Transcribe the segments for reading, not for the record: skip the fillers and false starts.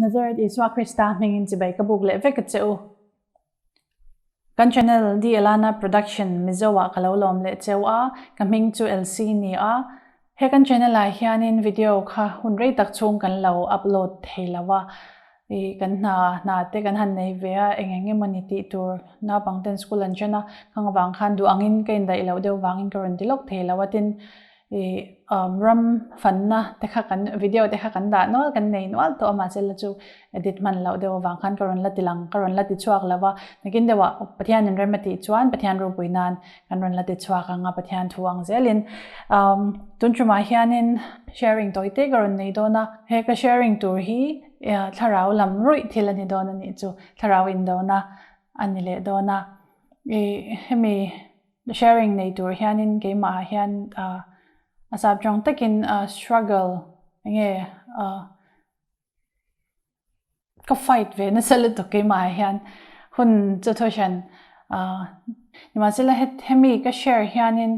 Nazareth Isua Krista hmingin chibai ka buk leh vek a che u. Kan channel D Elana Production Mizo ah ka lo lawm leh cheu a, ka hming chu Elsie ni a. He kan channel ah hianin video kha hun rei tak chhung kan lo upload thei lo a, i kan hna hna te kan han nei ve a, eng eng emawni tih tur naupang ten school an chen a, khang avang khan duh angin ka indaih loh deuh vangin ka rawn ti lawk thei lo a, tin I ram fanna te kha kan video te kha kan dah nual kan nei nual tawh a mahse la chu edit hman loh deuh avang khan ka rawn la ti lang ka rawn la ti chhuak lo va nakin deuhah Pathian in rem a tih chuan Pathian ropui nan kan rawn la ti chhuak ang a Pathian thu ang zelin tun tumah hianin sharing tawi te ka rawn nei dawn a he ka sharing tur hi thlarau lam ruih thil a ni dawn a nih chu thlarau indona a ni leh dawn a i hemi Sharing nei tur hianin keimah ah hian a sap tawng takin struggle enge ka fight ve nasa lutuk keimah ah hian hun chu thawhran nimahsela hemi ka share hianin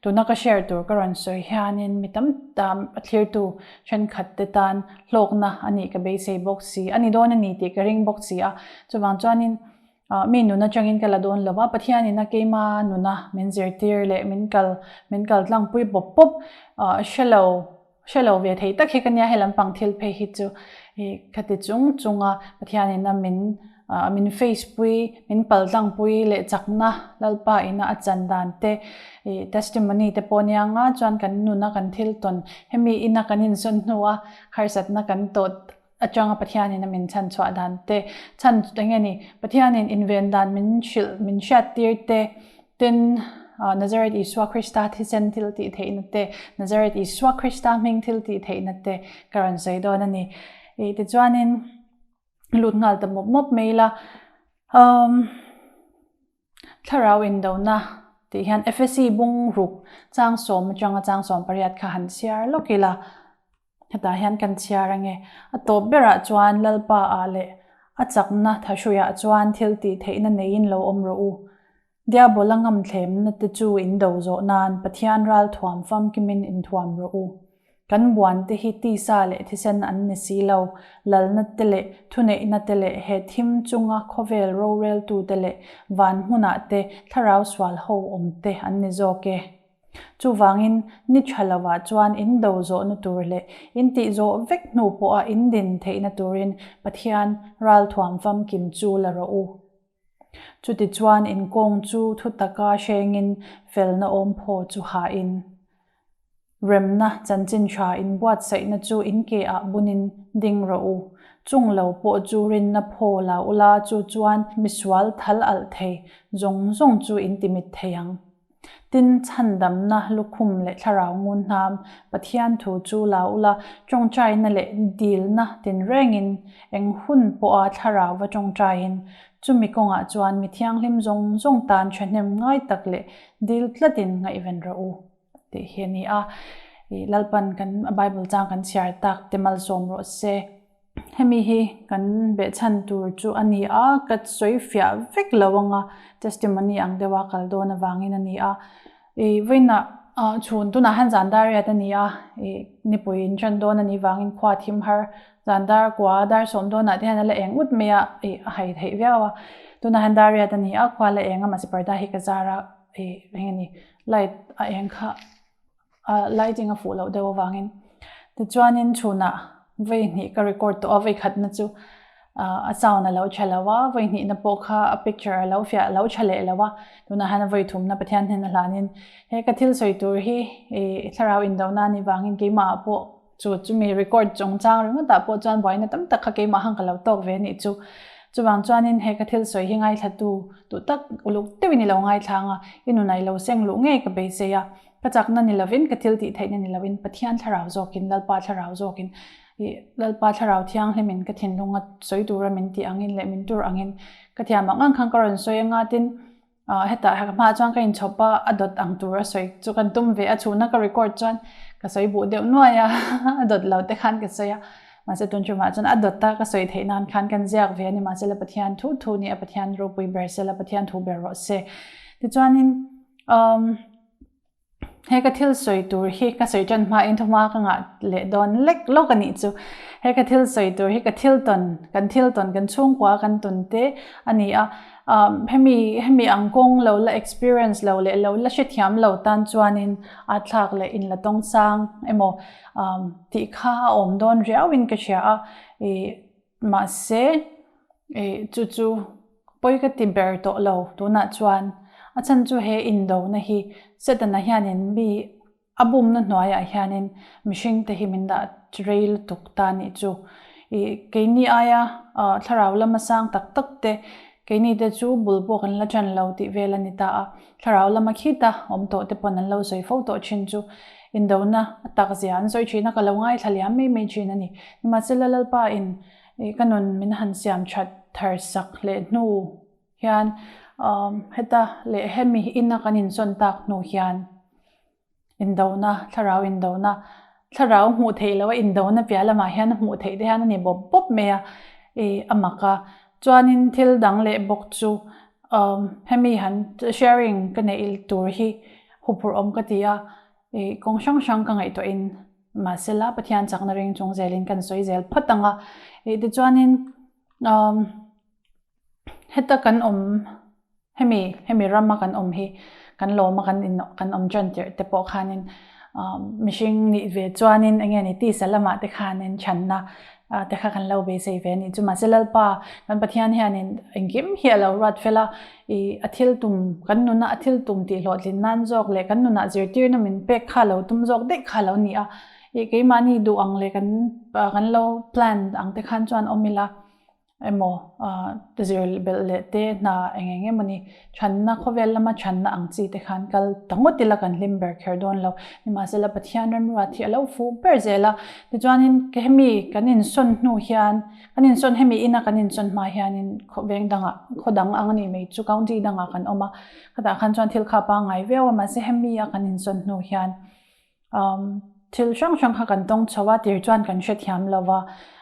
tuna ka share tur ka rawn sawi hianin mi tam tam a thlirtu thenkhat te tan hlawkna a nih ka beisei bawk si a ni dawn a ni tih ka ring bawk si a chuvang chuanin Mi nun atangin ka la dawn lo a, Pathianin a keima nuna min zirtir leh min kal min kal tlangpui pawp pawp hre lo hre lo ve thei tak hi ka nia he lampang thil phei hi chu i khati chung chunga Pathianin a min min face pui min pal tlangpui leh chakna Lalpa ina a chan dan te i testimony te pawh nia nga chuan kan nuna kan thil tawn hemi ina kan insawn hnua harsatna kan tawh atanga Pathianin a min chhan chhuah dan te, chhan eng nge ni, Pathianin inven dan min hrilh, min hriat tir te, tin Nazareth Isua Krista thisen thil tih theihna te, Nazareth Isua Krista hming thil tih theihna te ka rawn sawi dawn a ni. I tichuanin lut nghal ta mawp mawp mai ila. Um, thlarau indona tih hian Efesi bung ruk chang sawm atanga chang 18 kha han chhiar lawk ila. Hetah hian kan chhiar ange. A tawp berah chuan Lalpa ah leh a chakna thahruiah chuan thil tih theihna neiin lo awm rawh u. Diabola ngamthlemna te chu in do zawh nan Pathian ral thuam famkimin in thuam rawh u. Kan buan te hi tisa leh thisen an ni si lo, lalna te leh thuneihna te leh he thim chunga khawvel roreltu te leh van hmunah te thlarau sual ho awm te an ni zawk e. Chuvangin, ni tha lovah chuan in do zawhna tur leh in tih zawh vek hnu pawha in din theihna turin Pathian ralthuam famkim chu la rawh u. Chutichuan in kawng chu thutaka hrengin felna awmphaw chu hahin, remna chanchin tha inbuatsaihna chu in ke ah bunin ding rawh u. Chung lo pawh chu rinna phaw la ula chu chuan misual thal alh thei zawng zawng chu in timit thei ang. Tin, chhandamna lukhum leh thlarau ngun hnam Pathian thu chu la ula, tawngtaina leh dilna tinrengin eng hun pawha thlarau va tawngtaiin, chumi kawngah chuan mi thianghlim zawng zawng tan thahnem ngai tak leh dil tlatin ngaihven rawh u tih hi a ni a. Lalpan kan Bible chang kan chhiar tak te malsawm rawh se. Hemi hi kan behchhan tur chu a ni a, ka sawi fiah vek lo anga testimony ang deuha kal dawn avangin a ni a. I vawiinah chhun tunah hian zan dar riat a ni a, i nipui in ṭan dawn a nih vangin khua thim har zan dar kua dar sawm dawnah te hian a la eng ut mai a, i a hai theih viau a. Tunah hian dar riat a ni a, khua la eng a mahse parda hi ka zar a, i eng nge ni light a eng kha. lighting a fuh loh deuh avangin tichuanin chhunah vawi hnih ka record tawh a vawi khatna chu a sound a lo tha lo a vawi hnihna pawh kha a picture a lo fiah lo tha leh lo a tunah hian a vawi thumna Pathian hnen a hlanin he ka thil sawi tur hi ih thlarau indona a nih vangin keimah ah pawh chu chumi record chungchang ringawt ah pawh chuan buaina tam tak kha keimah khan ka lo tawk ve a nih chu chuvang chuanin he ka thil sawi hi ngaithla tu duh tak uluk deuhin i lo ngaithla ang a i nunah i lo seng luh ngei ka beisei a. Ka chakna ni lovin, ka thil tih theihna ni lovin, Pathian thlarau zawkin, Lalpa thlarau zawkin, i Lalpa thlarau thianghlimin ka thinlunga sawi tura min tih angin leh min tur angin ka thiam ang ang khan ka rawn sawi anga tin hetah ka hmaah chuan ka inchhawp a, a dawt ang tur a sawi chu kan tum ve a, chhuna ka record chuan ka sawi buh deuh nuai a, a dawt lo te khan ka sawi a, mahse tun ṭumah chuan a dawt a ka sawi theih nan khan kan ziak ve a ni, mahse la Pathian thu thu ni a, Pathian ropui ber se la, Pathian thu ber rawh se. Tichuanin umm. He ka thil sawi tur hi ka sawi tan hmain thuma ka ngah leh dawn lek lawk a nih chu. He ka thil sawi tur hi ka thil tawn, kan thil tawn, kan chhungkua kan tawn te a ni a. Hemi hemi ang kawng lo la experience lo leh lo la hrethiam lo tan chuanin a thlak leh in la tawng sang emaw tih kha a awm dawn riauin ka hria a. Ih mahse ih chu chu pawi ka ti ber tawh lo tunah chuan a chhan chu he indona hi Setana hianin mi A bumna hnuaiah hianin mihringte hi min dah rei lutuk ta nih chu. Ih, keini aia thlarau lama sang tak tak te, keini te chu bul pawh kan la ṭan lo tih vel a ni ta a. Thlarau lama khita awm tawh te pawn an lo sawi fo tawh ṭhin chu. Indona a tak zia an sawi ṭhin a, ka lo ngaithla liam mai mai ṭhin a ni. Nimahsela Lalpa in ka nun min han siam ṭhat thar sak leh hnu hian heta leh hemi ina kan insawn tak hnu hian, Indona, thlarau indona, thlarau hmuh theih loh a indona piah lamah hian a hmuh theih te hian a ni bawp bawp mai a, ih a mak a. Chuanin thil dang leh bawk chu umm hemi han sharing ka neih tur hi huphurh awm ka ti a, ih kawng hrang hrang ka ngaihtuahin mahsela Pathian chakna ring chung zelin kan sawi zel phawt ang a. Ih tichuanin umm heta kan awm. Hemi hemi rama kan awm hi kan lawma kan in kan awm tan tirh te pawh khanin mihring nih ve chuanin eng nge ni tisa lamah te khanin chhanna te kha kan lo beisei ve a nih chu. Mahse Lalpa kan Pathian hianin engkim hi a lo ruat fel a, ih a thil tum kan nuna a thil tum tih hlawhtlin nan zawk leh kan nunah zirtirna min pek kha lo tum zawk daih kha lo ni a. Ih keimahni duh ang leh kan kan lo plan ang te khan chuan awm ila. Emaw zir belh leh te hna eng eng emaw ni chhanna khawvel lama chhanna ang chi te khan kal ta ngawt ila kan hlim ber kher dawn lo. Nimahsela Pathian remruat hi a lo fuh ber zel a. Tichuanin hemi kan insawn hnu hian kan insawn hemi ina kan insawn hma hianin khawveng dangah khaw dang ang a nih mai chu county dangah kan awm a. Khatah khan chuan thil kha a pangngai viau a mahse hemi a kan insawn hnu hian Um, thil hrang hrang kha kan tawng chho a, tir chuan kan hrethiam lo va,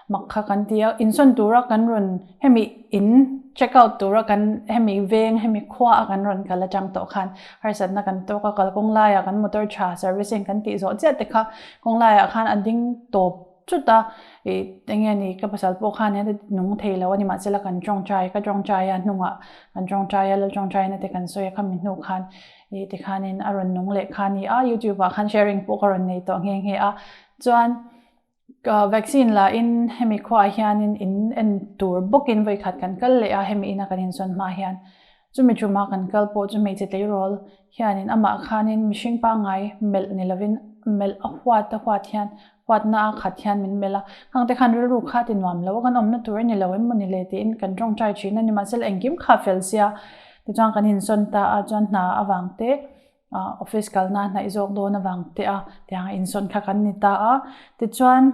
mak kha kan ti a, insawn tura kan rawn hemi in check out tura kan hemi veng hemi khua a kan rawn kal atang tawh khan harsatna kan tawk a, kalkawng laiah kan motor tha servicing kan tih zawh chiah te kha kawng laiah khan a ding tawp chut a, ih eng nge ni ka pasal pawh khan hian a nung thei lo a ni mahsela kan tawngtai ka tawngtai a hnungah kan tawngtai a lal tawngtaina te kan sawi a khami hnu khan Ih tikhanin a rawn nung leh kha a ni a, youtube ah khan sharing pawh ka rawn nei tawh nghe nghe a. Chuan vaccine la in hemi khuaah hianin in en tur bawkin vawi khat kan kal leh a, hemi ina kan insawn hma hian. Chumi tuma kan kal pawh chu hmeichhe tleirawl hianin amah khanin mihring pangngai melh ni lovin melh a huat a huat hian huatna a khat hian min melh a, khang te khan rilru kha ti nuam lo a, kan awmna tur a ni lo em maw ni le tiin kan tawngtai thin a ni. Mahse engkim kha fel sia tichuan kan insawn ta a, chuan hna avang te ah office kalna hnaih zawk dawn avang te a tiang a insawn kha kan ni ta a, tichuan.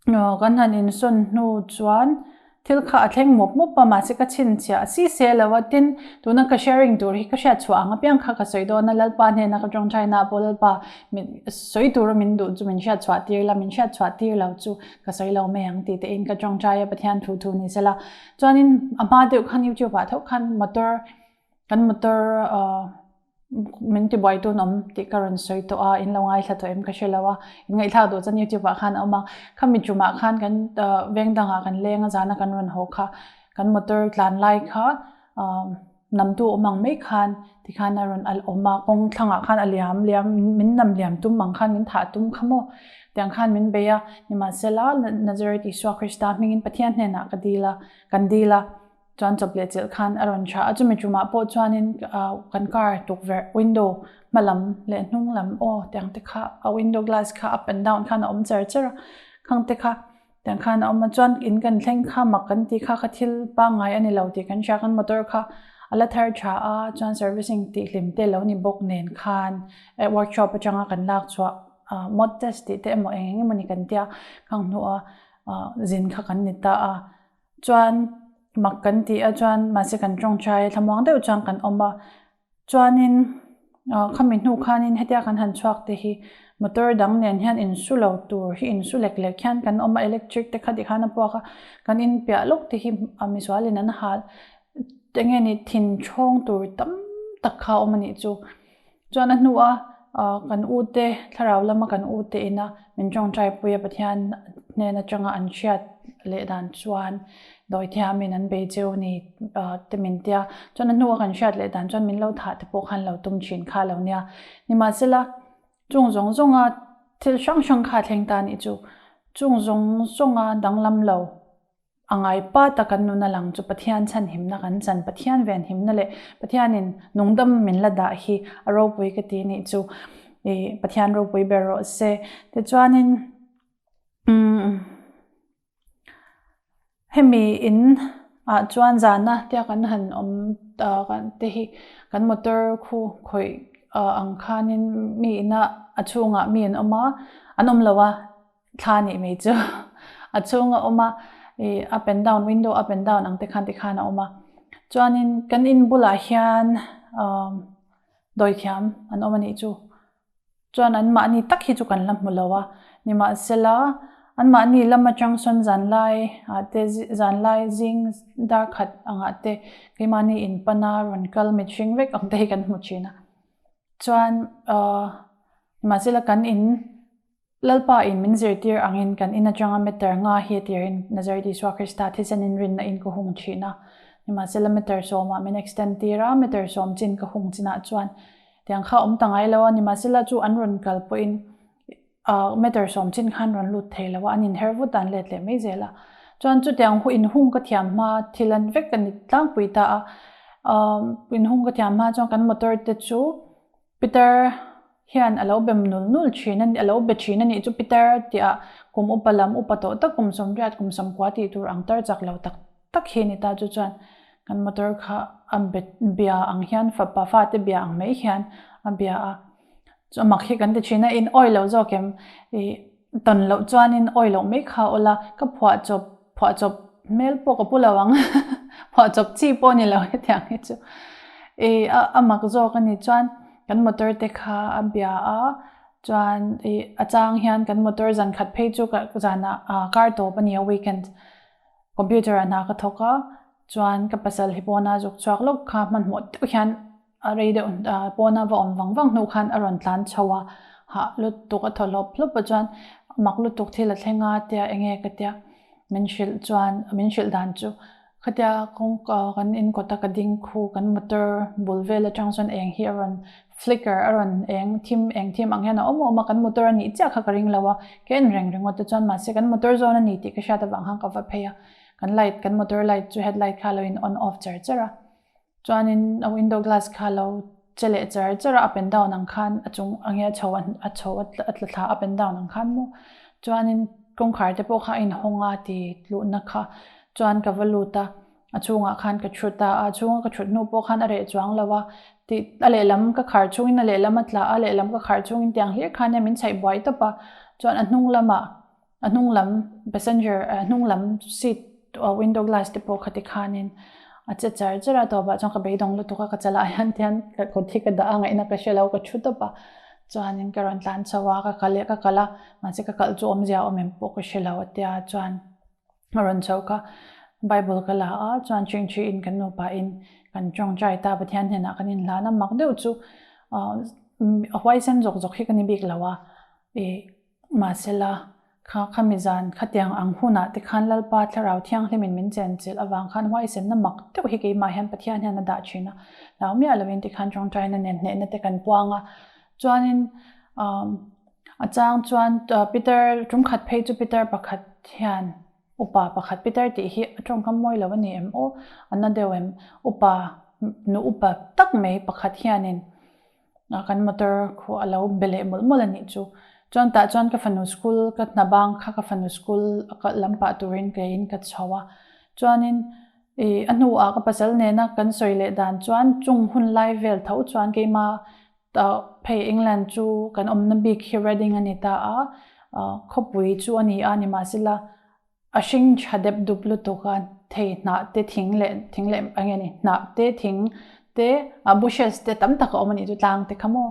Aw kan han insawn hnu chuan thil kha a thleng mawp mawp a mahse ka chhinchhiah si se lo a tin tuna ka sharing tur hi ka hriat chhuah ang apiang kha ka sawi dawn a Lalpa hnena ka tawngtai na pawh Lalpa min sawi tura min duh chu min hriat chhuah tir la min hriat chhuah tir lo chu ka sawi lo mai ang tih te in ka tawngtai a Pathian thu thu ni sela chuanin a hma deuh khan youtube ah tho khan motor kan motor ah Min tibuai tun awm tih ka rawn sawi tawh a, in lo ngaithla tawh em ka hre lo a, in ngaihthlak duh chuan youtube ah khan a awm a, khami tumah khan kan veng dangah kan leng a zana kan rawn haw kha kan motor tlan lai kha namtu awm ang mai khan tikhan a rawn alh awm a, kawng thlangah khan a liam liam min nam liam tum ang khan min thah tum kha maw tiang khan min bei a, nimahsela Nazareth Isua Krista hmingin Pathian hnenah ka dil a, kan dil a. Chuan chawp leh chilh khan a rawn tha a, chumi tumah pawh chuanin kan car tukverh window hma lam leh hnung lam aw tiang te kha a window glass kha up and down khan a awm char char a, khang te kha tiang khan a awm a, chuan in kan thleng kha mak kan tih kha kha thil pangngai a ni lo tih kan hria, kan motor kha a la thar tha a, chuan servicing tih hlim te lo ni bawk nen khan workshop atanga kan lak chhuah mod test tih te emaw eng eng emaw ni kan tia khang hnuah zin kha kan ni ta a. Chuan mak kan ti a chuan mahse kan tawngtai a thlamuang deuh chuan kan awm a chuanin ah khami hnu khanin hetia kan han chhuak te hi motor dang nen hian insu lo tur hi insu lek lek hian kan awm a electric te kha tikhan a puak a kan inpiah lawk te hi a misualin an hal eng nge ni thin thawng tur tam tak kha a awm a nih chu. Chuan a hnuah Kan ute, thlarau lama kan ute ina min tawngtai pui a Pathian hnen atanga an hriat leh dan chuan dawithiamin an bei cheu ni te min tia. Chuan a hnua kan hriat leh dan chuan min lo thah te pawh khan lo tum thin kha lo nia. Nimahsela, chung zawng zawnga thil hrang hrang kha thleng ta nih chu chung zawng zawnga danglam lo. A ngai pa tak kan nun a lang chu Pathian chhanhimna kan chan, Pathian venhimna leh Pathianin nungdam min la dah hi a ropui ka ti nih chu i Pathian ropui ber rawh se. Tichuanin umm hemi in ah chuan zana tia kan han awm kan te hi kan motor khu khawih ang khanin mi ina a chhungah mi an awm a, an awm lo a. Thla nih mai chu a chhung a awm a, ih up and down window up and down ang te khan tikhan a awm a. Chuanin kan in bulah hian umm dawithiam an awm a nih chu. Chuan an mahni tak hi chu kan la hmu lo a, nimahsela an mahni lam atang sawn zanlai ah te zanlai zing dar khat angah te keimahni in pana rawn kal mit hring vek ang te hi kan hmu thin a. Chuan ahh nimahsela kan in Lalpa in min zirtir angin kan in atanga meter nga hi tirin Nazareth Isua Krista thisen in rinna in ka hung thin a. Nimahsela meter sawmah min extend tir a, meter sawm chin ka hung chinah chuan tiang kha awm ta ngai lo a, nimahsela chu an rawn kal pawhin meter sawm chin khan rawn lut thei lo a, an inher vut dan let leh mai zel a. Chuan chutiang hu inhung ka thiam hma thil an vek a ni tlangpui ta a, inhung ka thiam hma chuan kan motor te chu Peter hian a lo bem nul nul thin a, a lo be thin a nih chu Peter tih ah kum upa lam upa tawh tak kum sawmriat kum sawmkua tih tur ang tar chak lo tak tak hi a ni ta chu chuan kan motor kha a be bia ang hian fapa fate bia ang mai hian a bia a chu a mak hi kan ti thin a in awi lo zawk em ih Tawn loh chuanin awi loh mai kha awl a, ka phuahchawp phuahchawp hmel pawh ka pu lo ang phuahchawp chi pawh ni lo hetiang hi chu ih a a mak zawk a ni chuan kan motor te kha a bia a chuan ih a chang hian kan motor zan khat phei chu ka zanah ah kar tawp a ni a weekend computer ah hna ka thawk a chuan ka pasal hi pawna zuk chhuak lawk kha hmanhmawh deuh hian A rei deuh pawna va awm vang vang hnu khan a rawn tlan chho a, hah lutuk a thaw hlawp hlawp a chuan mak lutuk thil a thleng a tia enge ka tia min hrilh chuan min hrilh dan chu khatia kawngka kan in kawta ka ding khu kan motor bul vel atang chuan eng hi a rawn flicker a rawn eng thim eng thim ang hian a awm awm a kan motor a nih chiah kha ka ring lo a ka en reng ringawt te chuan mahse kan motor zawn a ni tih ka hriat avang khan ka va phei a kan light kan motor light chu headlight kha a lo in on off char char a. Chuanin a window glass kha lo che leh char char a, up and down ang khan a chung ang nge a chho a chho a tla thla up and down ang khan maw. Chuanin kawngkhar te pawh kha a inhawng a ti luhna kha chuan ka va lut a, a chhungah khan ka thu ta a, a chhunga ka thut hnu pawh khan a reh chuang lo a, tih a lehlam ka khar chhungin a lehlam a tla a, a lehlam ka khar chhungin tiang hlir khan min chhaih buai tawp a, chuan a hnung lamah A hnung lam passenger a hnung lam seat window glass te pawh khati khanin a che char char a tawpah chuan ka beidawng lutuk a ka chalah hian tihian ka kut hi ka dah a ngaihna ka hre lo ka thu tawp a chuanin ka rawn tlan chho a ka kal leh ka kal a mahse ka kalh chu awmzia awm em pawh ka hre lo a tia chuan a rawn chho kha bible ka la a chuan chingchi in kan nupa in kan tawngtai ta Pathian hnenah kan inhlan a mak deuh chu ah a huaisen zawk zawk hi ka ni bik lo a ih. Mahsela, kha khami zan khatiang ang hunah te khan Lalpa Thlarau Thianghlimin min chenchilh avang khan huaisenna mak deuh hi keimah hian Pathian hian a dah thin a, hlau miah lovin tikhan tawngtaina nen hnehna te kan puang a. Chuanin a chang chuan Peter tum khat phei chu Peter pakhat hian upa pakhat Peter tih hi a tawngkam mawi lo a ni em aw, a na deuh em, upa nu upa tak mai pakhat hianin kan motor khu a lo be leh mawlh mawlh a nih chu. Chuan tah chuan ka fanu school ka hna bang kha ka fanu school a kalh lam pah turin keiin ka chho a. Chuanin ih a hnuah ka pasal nena kan sawi leh dan chuan chung hun lai vel tho chuan keima phei England chu kan awmna bik hi Reading a ni ta a, khawpui chu a ni a nimahsela A hring tha dep dup lutuk a, thei hnah te thing leh thing leh eng nge ni hnah te thing te ah bushes te tam tak a awm a nih chu tlang te kha maw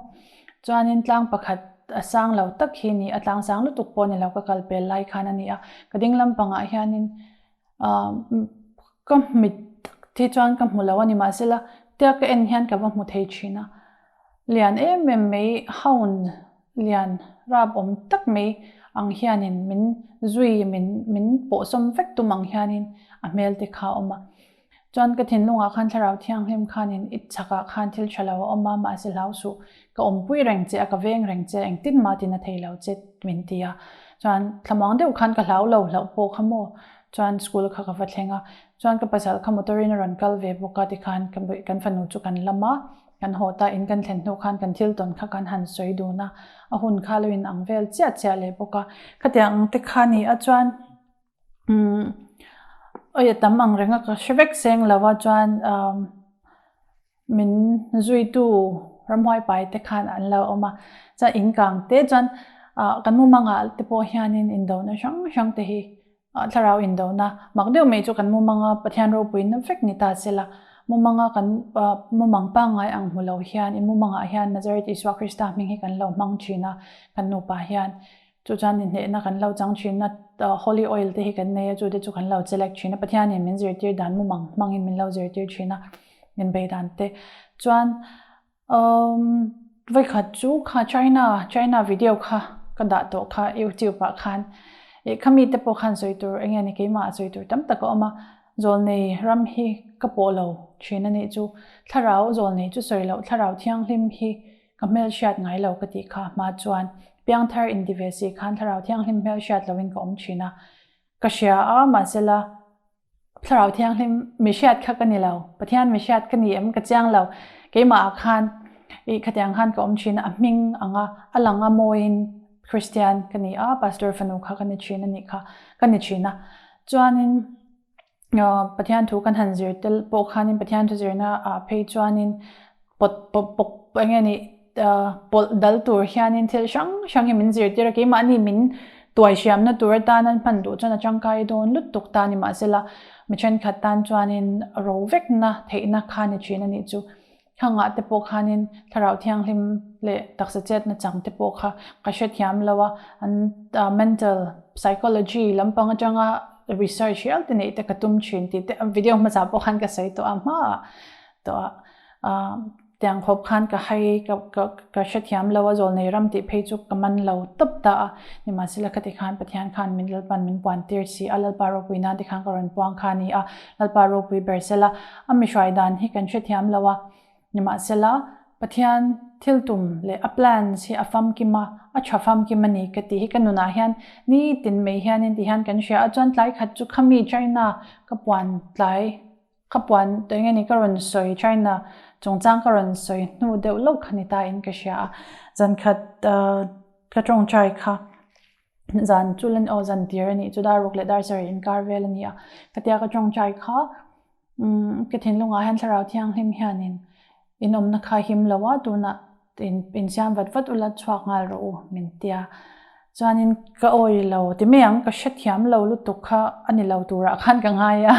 chuanin tlang pakhat a sang lo tak hi ni a tlang sang lutuk pawh a ni lo ka kal pel lai khan a ni a ka ding lampangah hianin ah ka hmit tak hi chuan ka hmu lo a ni mahsela tia ka en hian ka va hmu thei thin a. Lian em em mai hound lian rap awm tak mai ang hianin min zui min min pawhsawm vek tum ang hianin a hmel te kha a awm a. Chuan ka thinlungah khan thlarau thianghlim khanin i chhakah khan thil tha lo a awm a, mahse hlau suh, ka awmpui reng che a, ka veng reng che a, engtin mah tin a thei lo che min ti a. Chuan thlamuang deuh khan ka hlau lo hlauh pawh kha maw? Chuan school kha ka va thleng a, chuan ka pasal kha motor in a rawn kal ve bawk a tikhan kan fanu chu kan lam a. Kan haw ta in kan thlen hnu khan kan thil tawn kha kan han sawi dun a, a hun kha lo in ang vel chiah chiah leh bawk a. Khatiang ang te kha ni a chuan umm awi a tam ang reng a ka hre vek seng lo a chuan umm min zuitu ramhuai pai te khan an lo awm a, chuan in kang te chuan ah kan mumangah te pawh hianin indona hrang hrang te hi Thlarau indona mak deuh mai chu kan mumanga Pathian ropuina vek ni ta se la, mumanga kan mumang pangngai ang hmu lo hian i mumangah hian Nazareth Isua Krista hming hi kan lo hmang thin a, kan nupa hian chu chuan inhnehna kan lo chang thin a, holy oil te hi kan nei a, chu te chu kan lo chelek thin a, Pathianin min zirtir dan mumang hmangin min lo zirtir thin a, min bei dan te chuan. Umm vawikhat chu kha China China video kha ka dah tawh kha YouTube ah khan ih khami te pawh khan sawi tur eng nge ni keimah ah sawi tur tam tak a awm a zawlnei ram hi ka pawh lo thin a nih chu thlarau zawlnei chu sawi loh thlarau thianghlim hi ka hmelhriat ngai lo ka tih kha hma chuan piangthar inti ve si khan thlarau thianghlim hmelhriat lo in ka awm thin a ka hria a mahsela Thlarau Thianghlim mi hriat kha ka ni lo, Pathian mi hriat ka ni em ka chiang lo. Keimah ah khan ih khatiang khan ka awm thin a, a hming ang a, a lang a mawiin Christian ka ni a, Pastor fanu kha ka ni thin a nih kha, ka ni thin a. Chuanin Pathian thu kan han zir tel pawh khanin Pathian thu zirna ah phei chuanin pawt pawp pawk eng nge ni pawlh dal tur hianin thil hrang hrang hi min zirtir a, keimahni min tuai hriamna tur atan an hman duh chuan a tangkai dawn lutuk ta a ni mahsela mi thenkhat tan chuanin ro vekna theihna kha ni thin a nih chu. Khangah te pawh khanin thlarau thianghlim leh taksa chetna chang te pawh kha ka hrethiam lo a, an mental psychology lampang atanga research hial te neih te ka tum thin tih te video hmasa pawh khan ka sawi tawh a hmaah tawh a. Ahh tiang khawp khan ka hai ka ka ka hrethiam lo a zawlnei ram tih phei chu ka man lo tawp ta a nimahsela khati khan Pathian khan min Lalpan min puan tir si a Lalpa ropui nan tikhan ka rawn puang kha a ni a Lalpa ropui ber sela a mi hruai dan hi kan hrethiam lo a nimahsela Pathian thil tum leh a plans hi a famkim a a tha famkim a ni ka tih hi ka nunah hian nitin mai hianin tihian kan hria a chuan tlai khat chu khami China ka puan tlai Ka puan tawh eng nge ni ka rawn sawi China chungchang ka rawn sawi hnu deuh lawk kha ni ta in ka hria a, zan khat ka tawngtai kha zan chu la aw zan tir a nih chu dar ruk leh dar sarih inkar vel a ni a, khatia ka tawngtai kha umm ka thinlungah hian thlarau thianghlim hianin in awmna kha him lo a tunah Insiam vat vat ula chhuak nghal rawh u min tia. Chuanin ka awi lo ti mai ang, ka hrethiam lo lutuk kha a ni lo turah khan ka ngai a.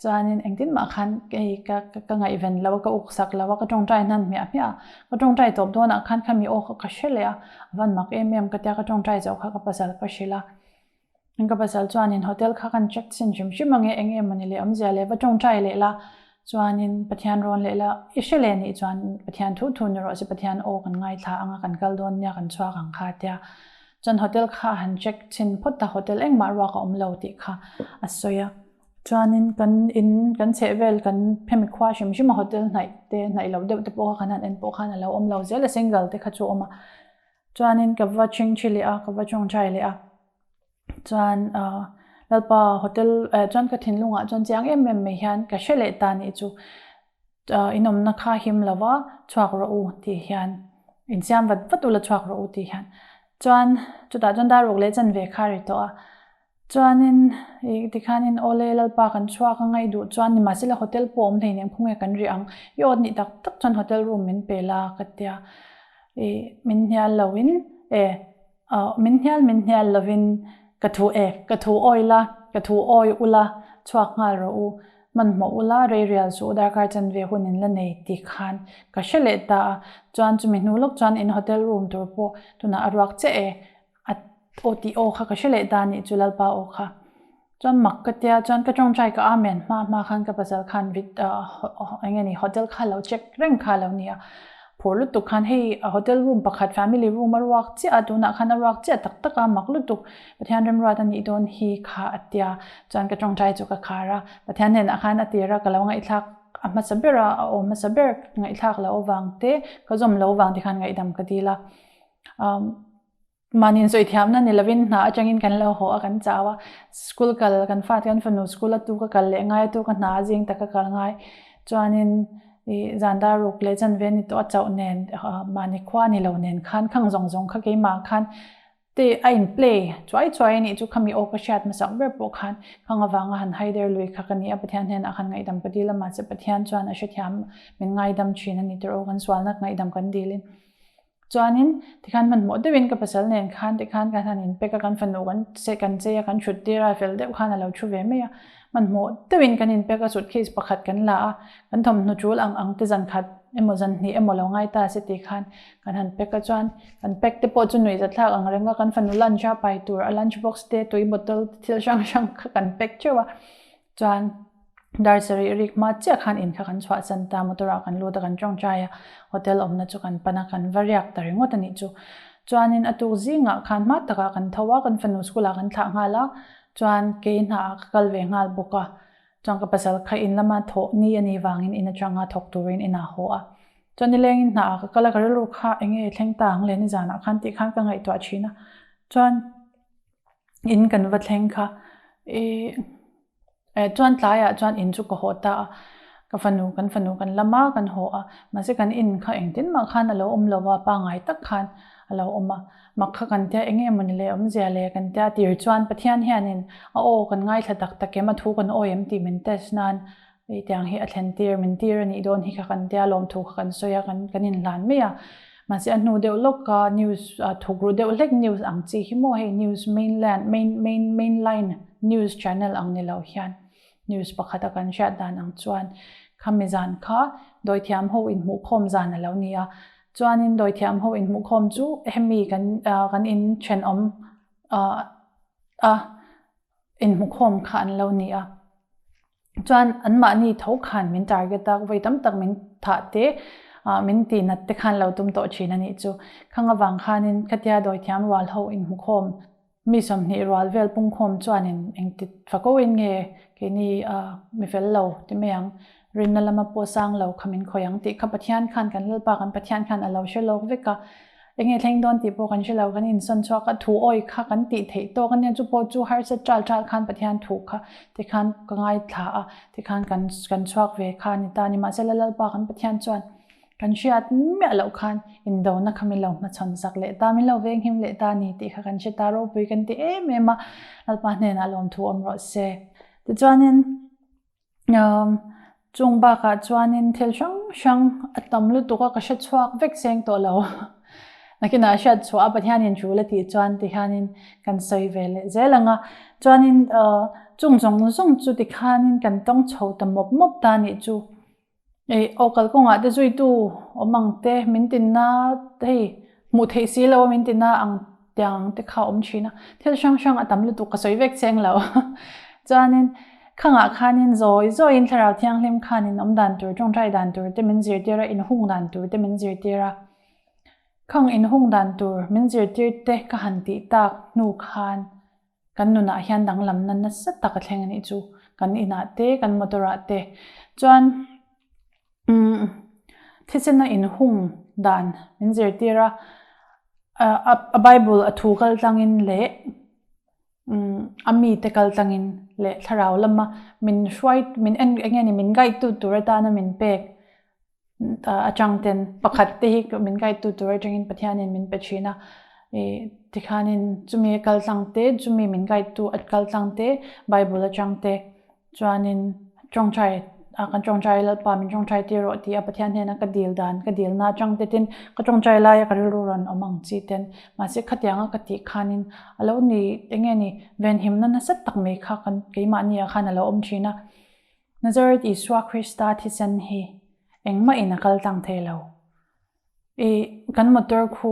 Chuanin engtin mah khan hei ka ka ngaihven lo a, ka uksak lo a, ka tawngtai hnan hmiah hmiah a. Ka tawngtai tawp dawnah khan khami aw kha ka hre leh a, a van mak em em ka tia ka tawngtai zawh kha ka pasal ka hrilh a. Ka pasal chuanin hotel kha kan check chhin hrim hrim ange eng emaw ni leh awmzia leh va tawngtai leh la chuanin Pathian rawn leh la i hre leh nih chuan Pathian thu thu ni rawh se Pathian aw kan ngaithla anga kan kal dawn nia kan chhuak ang kha tia chuan hotel kha a han check chhin phawt a hotel engmah ruak a awm lo tih kha a sawi a chuanin kan in kan chheh vel kan hemi khua hrim hrim a hotel hnaih te hnaih loh deuh te pawh kha kan han en pawh khan a lo awm lo zel a single te kha chu a awm a chuanin ka va chingchi leh a ka va tawngtai leh a. Chuan ahh Lalpa hotel eh chuan ka thinlungah chuan chiang em em mai hian ka hre leh ta nih chu ahh in awmna kha him lo va chhuak rawh u tih hian insiam vat vat ula chhuak rawh u tih hian chuan chutah chuan dar ruk leh chanve kha a ri tawh a chuanin ih tikhanin awle Lalpa kan chhuak a ngaih duh chuan nimahsela hotel pawh awm hleinem khawnge kan rih ang i awt nih tak tak chuan hotel room min pe la ka tia ih min hnial loin e. Aw, min hnial min hnial lovin ka thu e, ka thu awi la, ka thu awi ula, chhuak nghal rawh u, hmanhmawh ula, rei rial suh u, darkar chanve hun in la nei ti khan ka hre leh ta a, chuan chumi hnu lawk chuan in hotel room tur pawh tunah a ruak che e, a aw tih aw kha ka hre leh ta a nih chu Lalpa aw kha. Chuan mak ka tia chuan ka tawngtai ka amen hma hma khan ka pasal khan eng nge ni hotel kha lo check reng kha lo ni a. Phur lutuk khan hei hotel room pakhat family room a ruak chiah a, tunah khan a ruak chiah tak tak a, mak lutuk Pathian remruat a nih dawn hi kha a tia. Chuan ka tawngtai chu ka khar a, Pathian hnenah khan a tir a, ka lo ngaihthlak a hmasa ber a, a awm hmasa ber ngaihthlak loh avang te, ka zawm lo vang te khan ngaihdam ka dil a. Mahni insawi thiamna ni lovin hna atangin kan lo haw a, kan chau a. School kal kan fate kan fanu school a tu ka kal leh ngai a, tu ka hna a zing tak ka kal ngai. Chuanin ih zan dar ruk leh chanve ni tawh a chauh nen mahni khua ni lo nen khan khang zawng zawng kha keimah khan te a in play chuai chuai a nih chu khami aw ka hriat hmasak ber pawh khan khang avanga han haider lui kha ka ni a. Pathian hnenah khan ngaihdam ka dil a, mahse Pathian chuan a hrethiam min ngaidam thin a ni tirh aw kan sualna ngaihdam kan dilin. Chuanin tikhan hmanhmawh deuhin ka pasal nen khan tikhan kan han inpek a, kan fanu kan che kan chei a, kan thut tir a, fel deuh khan a lo thu ve mai a. Hmanhmawh deuhin kan inpek a, suitcase pakhat kan la a, kan thawmhnaw tul ang ang te zan khat emaw zan hnih emaw lo ngai ta se tih khan kan han pack a. Chuan kan pack te pawh chu nuihzathlak ang reng a, kan fanu lunch a pai tur a lunch box te tui bottle te thil hrang hrang kha kan pack teuh a. Chuan dar sarih rik hma chiah khan in kha kan chhuahsan ta, motor ah kan lut a kan tawngtai a, hotel awmna chu kan pan a, kan va riak ta ringawt a nih chu. Chuanin a tuk zingah khan hma takah kan tho a, kan fanu school ah kan thlah nghal a, chuan kei hnaah ka kal ve nghal bawk a, chuan ka pasal kha in lama thawh ni a nih vangin in atanga thawk turin inah haw a. Chuan nilengin hnaah ka kal a, ka rilru kha eng nge thleng ta ang le nizanah khan tih khan ka ngaihtuah thin a, chuan in kan va thleng kha ih eh chuan tlaiah chuan in chu ka haw ta a ka fanu kan fanu kan lam a kan haw a mahse kan in kha engtin mah khan a lo awm lo a pangngai tak khan a lo awm a mak kha kan tia eng nge mawni le awmzia le kan tia tir chuan Pathian hianin a aw kan ngaithla tak tak em a thu kan awi em tih min test nan Hei tiang hi a thlen tir, min tir a nih dawn hi kha kan tia lawmthu kha kan sawi a, kan kan inhlan mai a. Mahse a hnu deuh lawk a news thuk ru deuh hlek news ang chi hi maw hei news mainland main main mainline news channel ang ni lo hian news pakhat a kan hriat dan ang chuan khami zan kha dawithiam ho inhmuhkhawm zan a lo ni a. Chuanin dawithiam ho inhmuhkhawm chu hemi kan kan in thenawm a inhmukhawm kha an lo ni a. Chuan anmahni tho khan min target a, vawi tam tak min thah te, min tih nat te khan lo tum tawh thin a nih chu. Khang avang khanin khatia dawithiam rual ho inhmukhawm, mi 20 rual vel pungkhawm chuanin engti fakoin nge keini mi fel lo ti mai ang, rinna lama pawh sang lo kha min khawih ang tih kha Pathian khan kan Lalpa kan Pathian khan a lo hre lawk vek a. Enge thleng dawn tih pawh kan hre lo, kan insawn chhuak a, thu awi kha kan tih theih tawk a nia, chu pawh chu harsa ṭal ṭal khan Pathian thu kha tikhan ka ngaithla a, tikhan kan kan chhuak ve kha a ni ta a ni. Mahsela Lalpa kan Pathian chuan kan hriat miah loh khan indona kha min lo hmachhawn sak leh ta, min lo venghim leh ta a ni tih kha kan hre ta, ropui kan ti em em a, Lalpa hnenah lawmthu awm rawh se. Tichuanin. Chung bakah chuanin thil hrang hrang a tam lutuk a, ka hre chhuak vek seng tawh lo. Nakinah hriat chhuah a Pathianin tul a tih chuan tikhanin kan sawi ve leh zel ang a. Chuanin chung zawng zawng chu tikhanin kan tawng chho ta mawp mawp ta nih chu. Ei aw kalkawngah te zuitu awm ang te min tinna hei hmuh theih si lo a min tinna ang tiang ang te kha awm thin a, thil hrang hrang a tam lutuk ka sawi vek cheng lo. Chuanin khangah khanin zawi zawiin thlarau thianghlim khanin awm dan tur tawngtai dan tur te min zirtir a, inhung dan tur te min zirtir a. Khang inhung dan tur min zirtir te ka han tih tak hnu khan Kan nunah hian danglamna nasa tak a thleng a nih chu. Kan inah te, kan motor ah te. Chuan umm thisena inhung dan min zirtir a, a Bible a thu kal tlangin leh umm a mite kal tlangin leh thlarau lama min hruai min en eng nge ni min guide tu tur atana min pek atang ten pakhat te hi min guide tu tur atangin Pathianin min pe thin a ih tikhanin chumi a kal tlang te chumi min guide tu a kal tlang te bible atang te chuanin tawngtai a kan tawngtai Lalpa min tawngtai tir rawh tih a Pathian hnena ka dil dan ka dil na atang te tin ka tawngtai laia ka rilru rawn awm ang chi ten mahse khatianga ka tih khanin alo ni enge ni venhimna nasa tak mai kha kan keimahni ah khan alo awm thin a. Nazareth Isua Krista thisen hi engmah in a kal tlang thei lo. I kan motor khu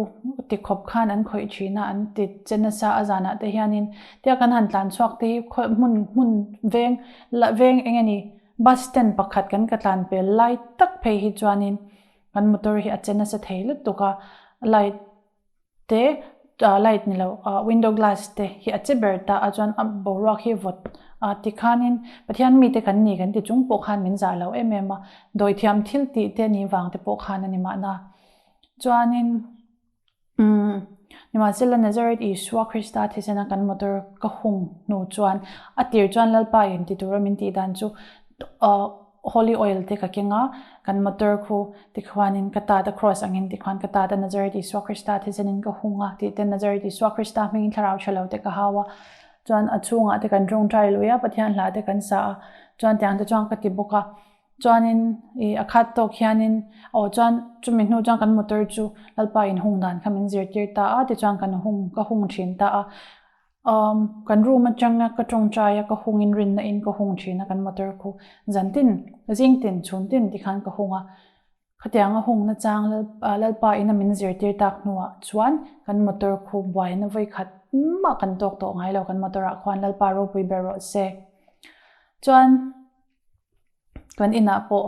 ti khawp khan an khawih thin a, an ti che nasa a zanah te hianin tia kan han tlan chhuak te hi khawi hmun hmun veng la veng eng nge ni bus stand pakhat kan ka tlan pel lai tak phei hi chuanin. kan motor hi a che nasa thei lutuk a, light te light ni lo window glass te hi a che ber ta a chuan a boruak hi vawt a tikhanin Pathian mite kan ni kan ti chung pawh khan min zah lo em em a, dawithiam thil tih te anih vang te pawh khan a ni mahna. Chuanin umm nimahsela Nazareth Isua Krista thisena kan motor ka hung hnu chuan a tir chuan Lalpa in ti tura min tih dan chu ahh holy oil te ka keng a, kan motor khu tikhuanin ka tat a cross angin tikhuan ka tat a Nazareth Isua Krista thisenin ka hung a tih te Nazareth Isua Krista hmingin thlarau tha lo te ka hau a chuan a chhungah te kan tawngtai lui a Pathian hla te kan sa a chuan tiang te chuan ka ti bawk a. Chuanin ih a khat tawk hianin aw chuan chumi hnu chuan kan motor chu Lalpa in hung dan kha min zirtir ta a tichuan kan hung ka hung thin ta a umm kan room atanga ka tawngtai a ka hungin rinna in ka hung thin a kan motor khu zantin zingtin chhuntin tikhan ka hung a khatianga hungna chang Lalpa ina min zirtir tak hnuah chuan kan motor khu buaina vawikhat mah kan tawk tawh ngai lo kan motor ah khuan Lalpa ropui ber rawh se chuan. Kan inah pawh,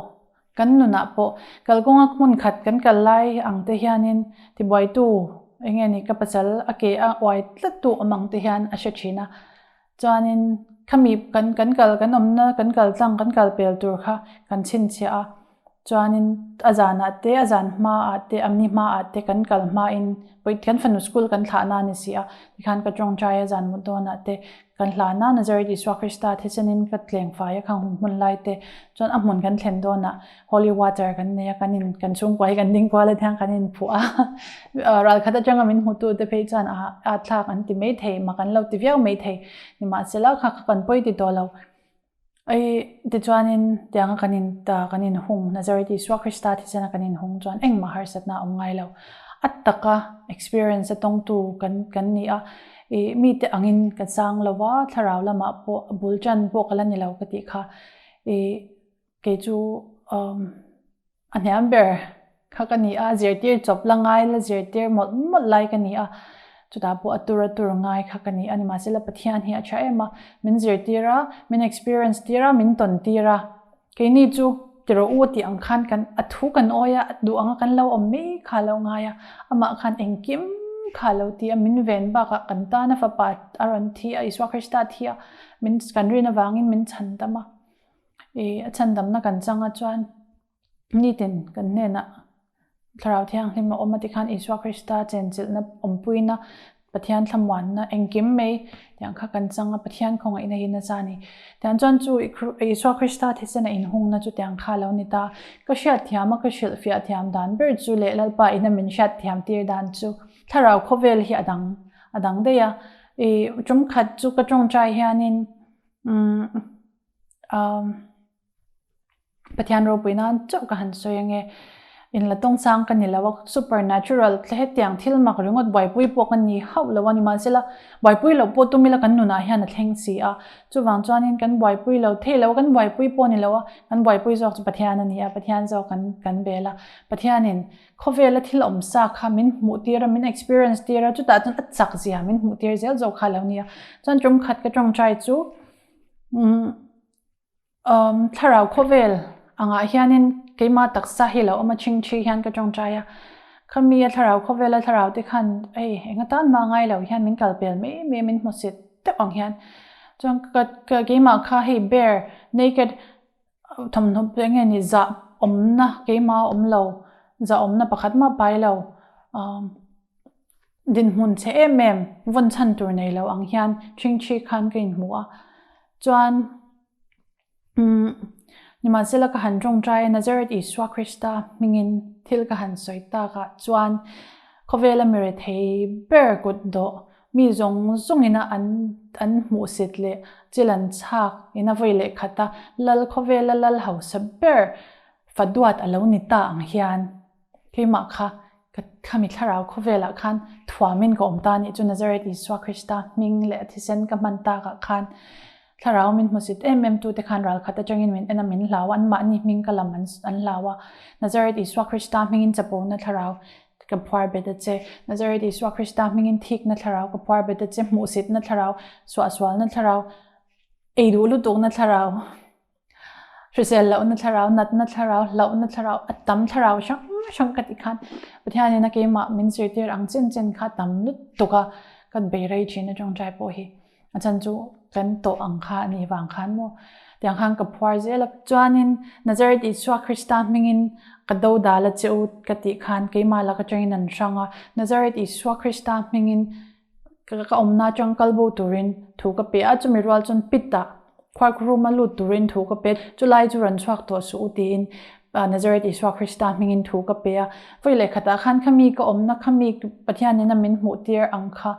kan nunah pawh kalkawnga hmun khat kan kal lai ang te hianin tibuaitu eng nge ni ka pasal a ke a uai tlat tu awm ang te hian a hre thin a. Chuanin khami kan kan kal kan awmna kan kal tlang kan kal pel tur kha kan chhinchhiah a. Chuanin a zanah te a zan hmaah te a ni hmaah te kan kal hmain pawih kan fanu school kan thlah na a ni si a tikhan ka tawngtai a zan mut dawnah te kan hlan a Nazareth Isua Krista thisenin ka tleng fai a khang hun hmun lai te chuan a hmun kan thlen dawnah holy water kan nei a kan in kan chhungkua hi kan ding kual a thiang kan inphuh a ral khat atanga min hmutu te phei chuan a a thlak an ti maithei mak an lo ti viau maithei nimahsela kha kha kan pawi ti tawh lo. Ei, tichuanin tianga kan in ta kan in hung Nazareth Isua Krista thisena kan in hung chuan engmah harsatna a awm ngai lo. A taka experience a tawngtu kan kan ni a, i mite angin ka chang lo va, thlarau lamah pawh a bul tan pawh ka la ni lo ka tih kha. I kei chu umm A hniam ber kha ka ni a, zirtir chawp la ngai la zirtir mawlh mawlh lai ka ni a, chutah pawh a tur a tur ngai kha ka ni a, nimahsela Pathian hi a tha em a, min zirtir a, min experience tir a, min tawn tir a, keini chu ti rawh u tih ang khan kan a thu kan awi a, duh anga kan lo awm mai kha a lo ngai a, amah khan engkim kha a lo ti a, min ven bakah kan tana fapa a rawn thi a, Isua Krista thi a, min kan rin avangin min chhan dam a. I a chhandamna kan changa chuan nitin kan hnenah Thlarau Thianghlim a awm a tikhan Isua Krista chenchilhna awmpuina Pathian thlamuanna engkim mai tiang kha kan changa Pathian khawngaihna hi nasa a ni. Tiang chuan chu Isua Krista thisena inhungna chu tiang kha lo ni ta. Ka hriatthiam a ka hrilhfiah thiam dan ber chu leh Lalpa ina min hriatthiam tir dan chu Thlarau khawvel hi a dang a dang daih a. I tumkhat chu ka tawngtai hianin umm Um, Pathian ropui nan chauh ka han sawi ange. In la tawng chang ka ni lo a, supernatural tle hetiang thil mak ringawt buaipui pawh ka ni hauh lo a ni. Mahsela buaipui loh pawh tum ila kan nunah hian a thleng si a. Chuvang chuanin kan buaipui lo thei lo a, kan buaipui pawh ni lo a, kan buaipui zawk chu Pathian a ni a, Pathian zawk kan kan bel a. Pathianin khawvela thil awm sa kha min hmuh tir a, min experience tir a, chutah chuan a chak zia min hmuh tir zel zawk kha a lo ni a. Chuan tum khat ka tawngtai chu Umm thlarau khawvel angah hianin keimah taksa hi lo awm a chhingchhi hian ka tawngtai a, khami a thlarau khawvela thlarau te khan hei eng atan mah ngai lo hian min kal pel mai mai min hmu sit deuh ang hian chuan ka ka keimah kha hei bear naked thawmhnaw eng nge ni zah awmna keimah a awm lo zah awmna pakhat mah pai lo umm. Dinhmun chhe em em vawn chhan tur nei lo ang hian ṭhingṭhi khan ka inhmu a, chuan umm nimahsela ka han ṭawngṭai a Nazareth Isua Krista hmingin thil ka han sawi takah chuan khawvela mi rethei ber kut dawh mi zawng zawngina an an hmuhsit leh chil an chhak ina vawi leh khata lal khawvela lal hausa ber fa duat a lo ni ta ang hian keimah kha Ka khami thlarau khawvelah khan thuamin ka awm ta anih chu Nazareth Isua Krista hming leh a thisen ka hman takah khan thlarau min hmusit em em tute khan ral khat atangin min en a min hlau a anmahni hming ka lam an hlau a Nazareth Isua Krista hmingin chapona thlarau ka phuar bet a che Nazareth Isua Krista hmingin thikna thlarau ka phuar bet a che hmuhsitna thlarau suahsualna thlarau ei duh lutukna thlarau Hrisel lohna thlarau, natna thlarau, hlauhna thlarau, a tam thlarau hrang. hrang ka tih khan Pathianin a keimah min zirtir ang chen chen kha tam lutuk a, ka bei rei thin a tawngtai pawh hi. A chhan chu kan tawh ang kha a nih vang khan maw tiang khan ka phuar zel a. Chuanin Nazareth Isua Krista hmingin ka do dal a che u ka tih khan keimah lak atangin an hrang a, Nazareth Isua Krista hmingin ka awmna atang kal bo turin thu ka pe a, chumi rual chuan pit ah khuarkhurum a lut turin thu ka pe, chulai chu rawn chhuak tawh suh u tiin Nazareth Isua Krista hmingin thu ka pe a. Vawi leh khatah khan khami ka awmna khami Pathianin a min hmuh tir ang kha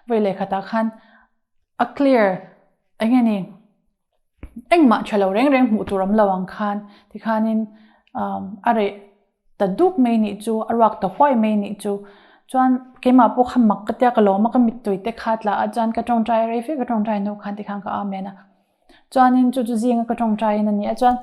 vawi leh khatah khan a clear eng nge ni engmah tha lo reng reng hmuh tur awm lo ang khan tikhanin a reh ta duk mai nih chu a ruak ta huai mai nih chu chuan keimah pawh kha mak ka tia ka lawm a ka mittui te kha tla a chuan ka tawngtai rei fe ka tawngtai hnu khan tikhan ka amen a. Chuanin chu chu zinga ka tawngtaiin a ni a, chuan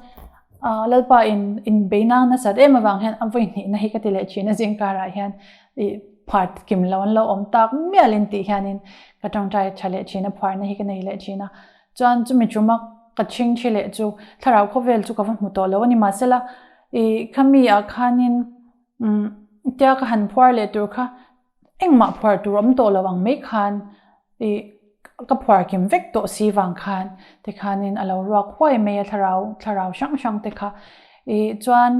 Lalpa in inbeina nasat em avang hian a vawi hnihna hi ka ti leh thin a zing karah hian ih phuar kim lo an lo awm tak mialin tih hianin ka tawngtai tha leh thin a, phuarna hi ka nei leh thin a. Chuan chumi tuma ka chhing thi leh chu thlarau khawvel chu ka va hmu tawh lo a ni mahsela ih khami ah khanin umm tia ka han phuar leh tur kha Engmah phuar tur awm tawh lo ang mai khan ih ka phuar kim vek tawh si vang khan tikhanin a lo ruak huai mai a thlarau thlarau hrang hrang te kha ih chuan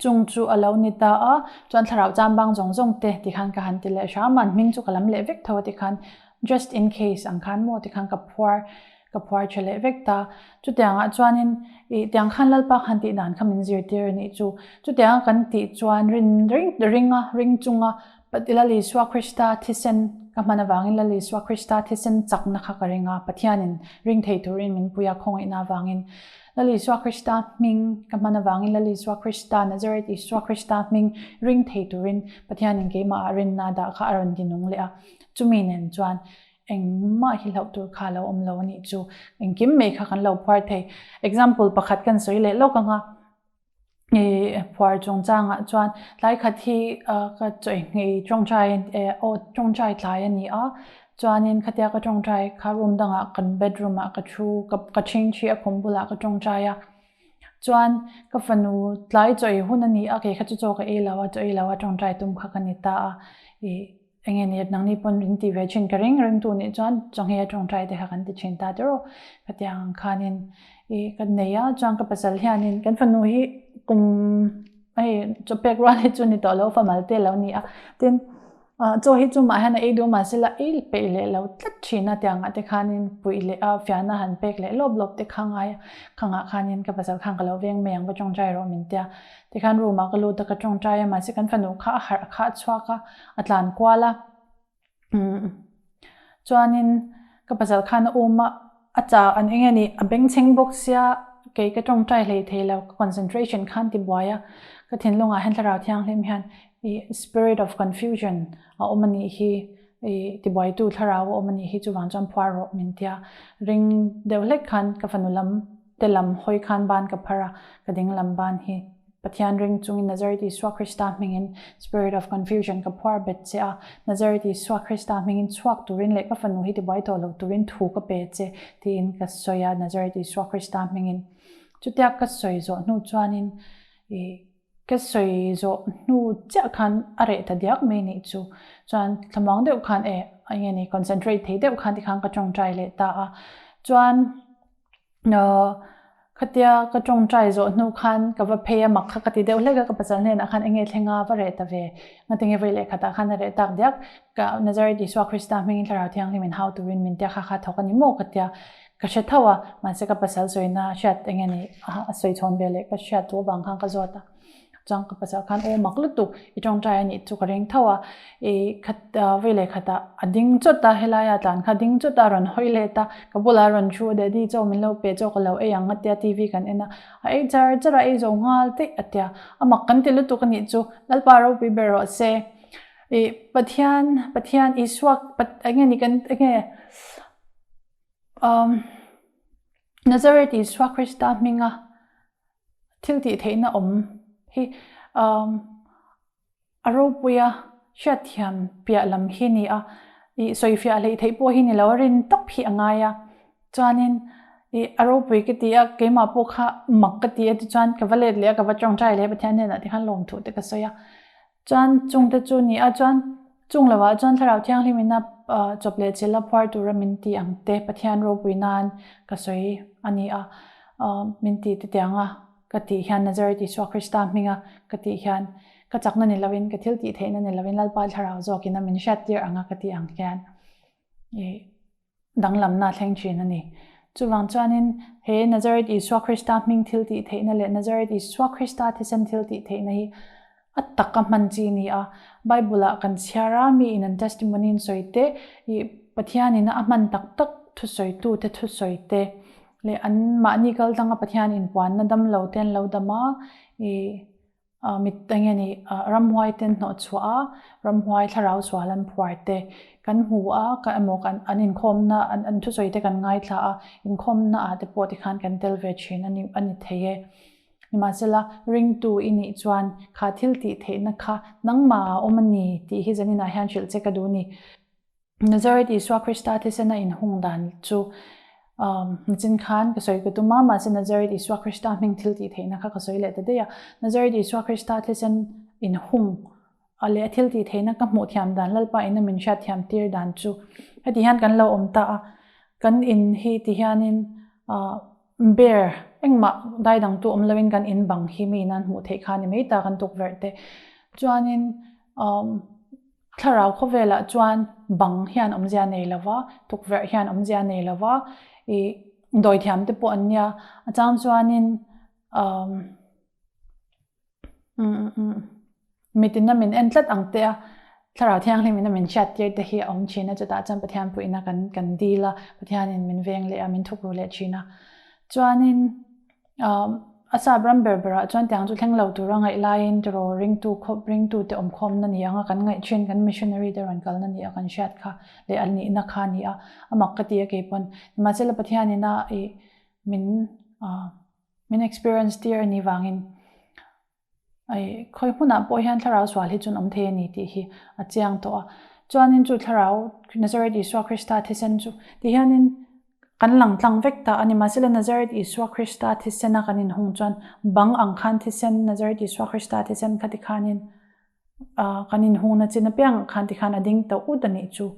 chung chu a lo ni ta a chuan thlarau chambang zawng zawng te tikhan ka han ti leh hram a an hming chu ka lam leh vek tho a tikhan just in case ang khan maw tikhan ka phuar Ka phuar tha leh vek ta. Chutiangah chuanin ih tiang khan Lalpa khan tih dan kha min zirtir a nih chu. Chutianga kan tih chuan rin ring ringa ring chunga Lal Isua Krista thisen ka hman avangin Lal Isua Krista thisen chakna kha ka ring a, Pathianin ring thei turin min pui a khawngaihna avangin Lal Isua Krista hming ka hman avangin Lal Isua Krista Nazareth Isua Krista hming ring thei turin Pathianin keimahah rinna dah kha a rawn ti nung leh a. Chumi nen chuan Engmah hi hlauh tur kha lo awm lo a nih chu. Engkim mai kha kan lo phuar thei. Example pakhat kan sawi leh lawk ang a, ih phuar chungchangah chuan tlai khat hi ka chawihngei tawngtai aw tawngtai tlai a ni a, chuanin khatia ka tawngtai kha room dangah kan bedroom ah ka thu ka chhingchhi a khum bulah ka tawngtai a, chuan ka fanu tlai chawih hun a ni a, kei kha chu chaw ka ei lo a, chaw ei lo a tawngtai tum kha ka ni ta a, ih. Enge ni nangni pawn in ti ve thin ka ring ringtu nih chuan chawngheia tawngtai te kha kan ti thin ta tiraw ka tiang ang khanin i ka nei a chuan ka pasal hianin kan fanu hi kum hei chaw pek rual hi chu ni tawh lo fa mal te lo ni a tin chaw hi chu mah hian a ei duh mahse la ei peih leh lo tlat thin a tiang ah te khanin puih leh a fiahna han pek leh lawp lawp te kha ngai a khangah khanin ka pasal khan ka lo veng mai ang va tawngtai rawh min tia tikhan room ah ka lut a ka tawngtai a mahse kan fanu kha a harh kha a chhuak a. a tlan kual a umm chuanin ka pasal khan a um a a chah an eng nge ni a bengchheng bawk sia kei ka tawngtai hlei thei lo ka concentration khan ti buai a ka thinlungah hian thlarau thianghlim hian ih spirit of confusion a awm a nih hi ih tibuaitu thlarau a awm a nih hi chuvang chuan phuar rawh min tia ring deuh hlek khan ka fanu lam te lam hawi khan ban ka phar a ka ding lam ban hi. Pathian ring chungin Nazareth Isua Krista hmingin Spirit of Confusion ka phuar bet che a, Nazareth Isua Krista hmingin chhuak turin leh ka fanu hi tibuai tawh lo turin thu ka pe che tiin ka sawi a, Nazareth Isua Krista hmingin. Chutia ka sawi zawh hnu chuanin ih ka sawi zawh hnu chiah khan a reh ta diak mai nih chu. Chuan thlamuang deuh khan e eng nge ni concentrate thei deuh khan tikhan ka tawngtai leh ta a. Chuan. Khatia ka tawngtai zawh hnu khan ka va phei a, mak kha ka ti deuh hlek a, ka pasal hnenah khan enge thleng a va reh ta ve, ngatinge vawi leh khatah khan a reh tak diak, ka Nazareth Isua Krista hmingin Thlarau Thianghlim in hau turin min tia kha kha thawk a ni maw ka tia, ka hre tho a, mahse ka pasal sawina hriat enge ni a sawi chhawn ve leh ka hriat chu avang khan ka zawt a. Chuan ka pasal khan aw mak lutuk i tawngtai a nih chu ka ring tho a, i khat vawi leh khatah a ding chawt a, helaia tlan kha ding chawt a rawn hawi let a, ka bulah a rawn thu a daddy chaw min lo pe chaw ka lo ei ang a tia TV kan en a, a ei char char a ei zo nghal daih a tia, a mak kan ti lutuk a nih chu Lalpa ropui ber rawh se, i Pathian Pathian Isua enge ni kan enge umm Nazareth Isua Krista hminga. Thil tih theihna awm hi a ropuia hriatthiam piah lam hi ni a, ih sawifiah hleih theih pawh hi ni lo a, rin tawp hi a ngai a. Chuanin I a ropui ka ti a, keimah pawh kha mak ka ti a tichuan ka va let leh a, ka va tawngtai leh a Pathian hnenah tikhan lawmthu te ka sawi a. Chuan chungte chu ni a, chuan chung lovah chuan Thlarau Thianghlim ina chawp leh chilh a phuar tura min ti ang te Pathian ropui nan ka sawi a ni a, min ti titiang a ka tih hian Nazareth Isua Krista hminga ka tih hian ka chakna ni lovin ka thil tih theihna ni lovin Lalpa Thlarau zawkin a min hriattir anga ka tih ang hian i danglamna a thleng thin a ni. Chuvang chuanin he Nazareth Isua Krista hming thil tih theihna leh Nazareth Isua Krista thisen thil tih theihna hi a taka hman chi a ni a. Bible-ah kan chhiar a, mi in an testimony in sawi te, ih Pathianin a hman tak tak thusawitute thusawi te leh an mahni kal tanga Pathian inpuanna damlo te an lo dam a, ih Mit eng nge ni, ramhuai ten hnawh chhuah a, ramhuai thlarau sual an phuar te kan hmu a, ka emaw kan an inkhawmna an an thusawi te kan ngaithla a, inkhawmna ah te pawh tikhan kan tel ve thin a ni a ni thei e. Nimahsela, ringtu i nih chuan kha thil tih theihna kha nangmah ah awm a ni tih hi zaninah hian hrilh che ka duh ni. Nazareth Isua Krista thisena inhung dan chu nichin khan ka sawi ka tum a, mahse Nazareth Isua Krista hming thil tih theihna kha ka sawi leh ta daih a. Nazareth Isua Krista thisen inhung a leh a thil tih theihna ka hmuh thiam dan Lalpa ina min hriat thiam tir dan chu heti hian kan lo awm ta a. Kan in hi ti hianin bear engmah dai dangtu awm loin kan in bang hi mi nan hmuh theih kha a ni mai ta kan tukverh te. Chuanin Thlarau khawvelah chuan bang hian awmzia nei lo va, tukverh hian awmzia nei lo va, ih dawithiam te pawh an nia. A chang chuanin umm mitin a min en tlat ang te a, Thlarau Thianghlim in a min hriat tir te hi a awm thin a, chutah chuan Pathian puihna kan kan dil a, Pathianin min veng leh a, min thukru leh thin a. Chuanin A sap ram ber berah chuan tiang chu thleng lo tura ngaih laiin tiraw ringtu khawp ringtute awmkhawmna ni anga kan ngaih thin kan missionary te rawn kalna ni a kan hriat kha leh a nihna kha a ni a, a mak ka ti a keipawn. Nimahsela Pathianin a ih min min experience tir a nih vangin Ai, khawi hmunah pawh hian thlarau sual hi chun awm thei a ni tih hi a chiang tawh a. Chuanin chu thlarau Nazareth Isua Krista thisen chu ti hianin kan lang tlang vek ta a ni. Mahsela Nazareth Isua Krista thisena kan inhung chuan bang ang khan thisen Nazareth Isua Krista thisen kha ti khanin kan inhungna chin apiang khan ti khan a ding ta ut a nih chu.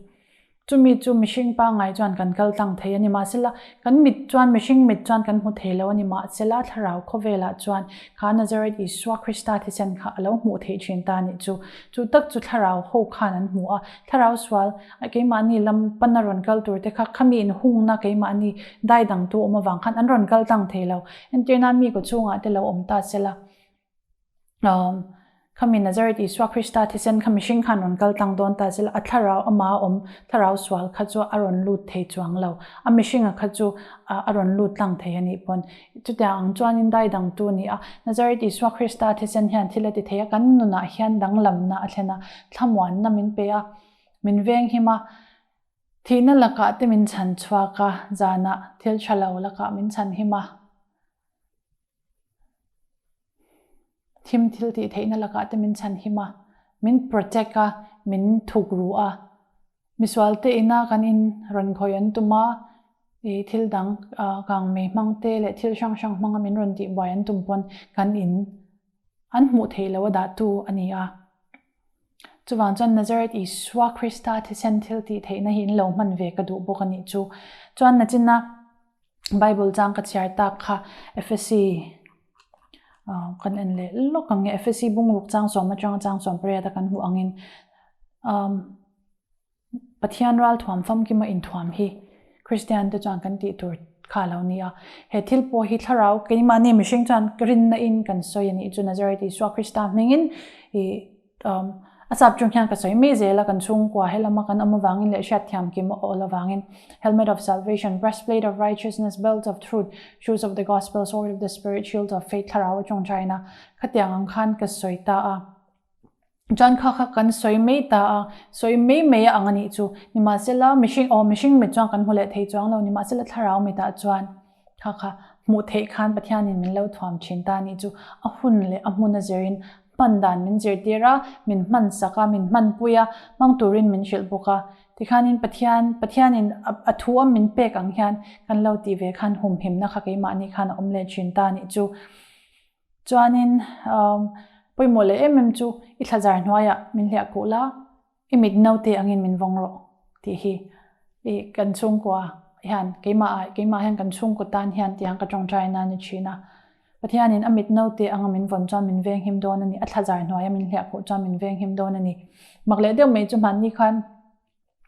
Chumi chu mihring pangngai chuan kan kal tlang thei a ni. Mahsela, kan mit chuan, mihring mit chuan kan hmu thei lo a ni. Mahsela, thlarau khawvelah chuan kha Nazareth Isua Krista thisen kha a lo hmuh theih thin ta a nih chu. Chu tak chu thlarau ho khan an hmu a. Thlarau sual, keimahni lam pana rawn kal tur te kha khami inhungna keimahni dai dangtu awm avang khan an rawn kal tlang thei lo. Entirnan mi kawchhungah te lo awm ta sela. Khami Nazareth Isua Krista thisen kha mihring khan rawn kal tlang dawn ta zela a thlarau ama awm thlarau sual kha chu a rawn lut thei chuang lo. A mihringa kha chu a rawn lut tlang thei a nih pawn. Chutiang ang chuanin dai dangtu a ni a. Nazareth Isua Krista thisen hian thil a ti thei a, kan nunah hian danglamna a thlen a, thlamuanna min pe a, min venghim a, thihna lakah te min chhan chhuak a, zanah thil tha lo lakah min chhanhim a. Thim thil tih theihna lakah te min chhan him a, min protect a, min thuk ru a. Misual te ina kan in rawn khawi an tum a, ih thil dang kang mei hmang te leh thil hrang hrang hmanga min rawn tih buai an tum pawn kan in an hmuh theih loh a dah tu a ni a. Chuvang chuan Nazareth Isua Krista thisen thil tih theihna hi in lo hman ve ka duh bawk a nih chu. Chuan nachina Bible chang ka chhiar tak kha Ephesi kan en leh lawk ang nge Ephesi bungruk chang sawm atanga chang 18 a kan hmuh angin Pathian ral thuam famkima inthuam hi Kristian te chuan kan tih tur kha lo ni a. He thil pawh hi thlarau keimahni mihring chuan rinna in kan sawi a nih chu Nazareth Isua Krista hmingin i A sap chung hian ka sawi mai zel a, kan chhungkua helama kan awm avangin leh hriatthiam kim a awl avangin Helmet of salvation, breastplate of righteousness, belt of truth, shoes of the gospel, sword of the spirit, shield of faith thlarau atawng China khatiang ang khan ka sawi ta a. Chuan kha kha kan sawi mai ta a, sawi mai mai a ang a nih chu. Nimahsela mihring aw mihring mit chuan kan hmu leh thei chuang lo, nimahsela thlarau mitah chuan Kha kha hmuh theih khan Pathianin min lo thuam thin ta anih chu a hun leh a hmun a zirin hman dan min zirtir a, min hman sak a, min hmanpui a, hmang turin min hrilh bawk a. Tikhanin Pathian, Pathianin a thu a min pek ang hian kan lo tih ve khan humhimna kha keimahni khan a awm leh thin ta anih chu. Chuanin pawimawh leh em em chu i thlazar hnuaiah min hliah kuh la, I mit naute angin min vawng rawh tih hi i kan chhungkua hian keimah ah keimah hian kan chhungkaw tan hian tiang ka tawngtai na ni thin a. Pathianin a mit naute anga min vawn chuan min venghim dawn a ni, a thlazar hnuaia min hliah khawh chuan min venghim dawn a ni. Mak leh deuh mai chu hmanni khan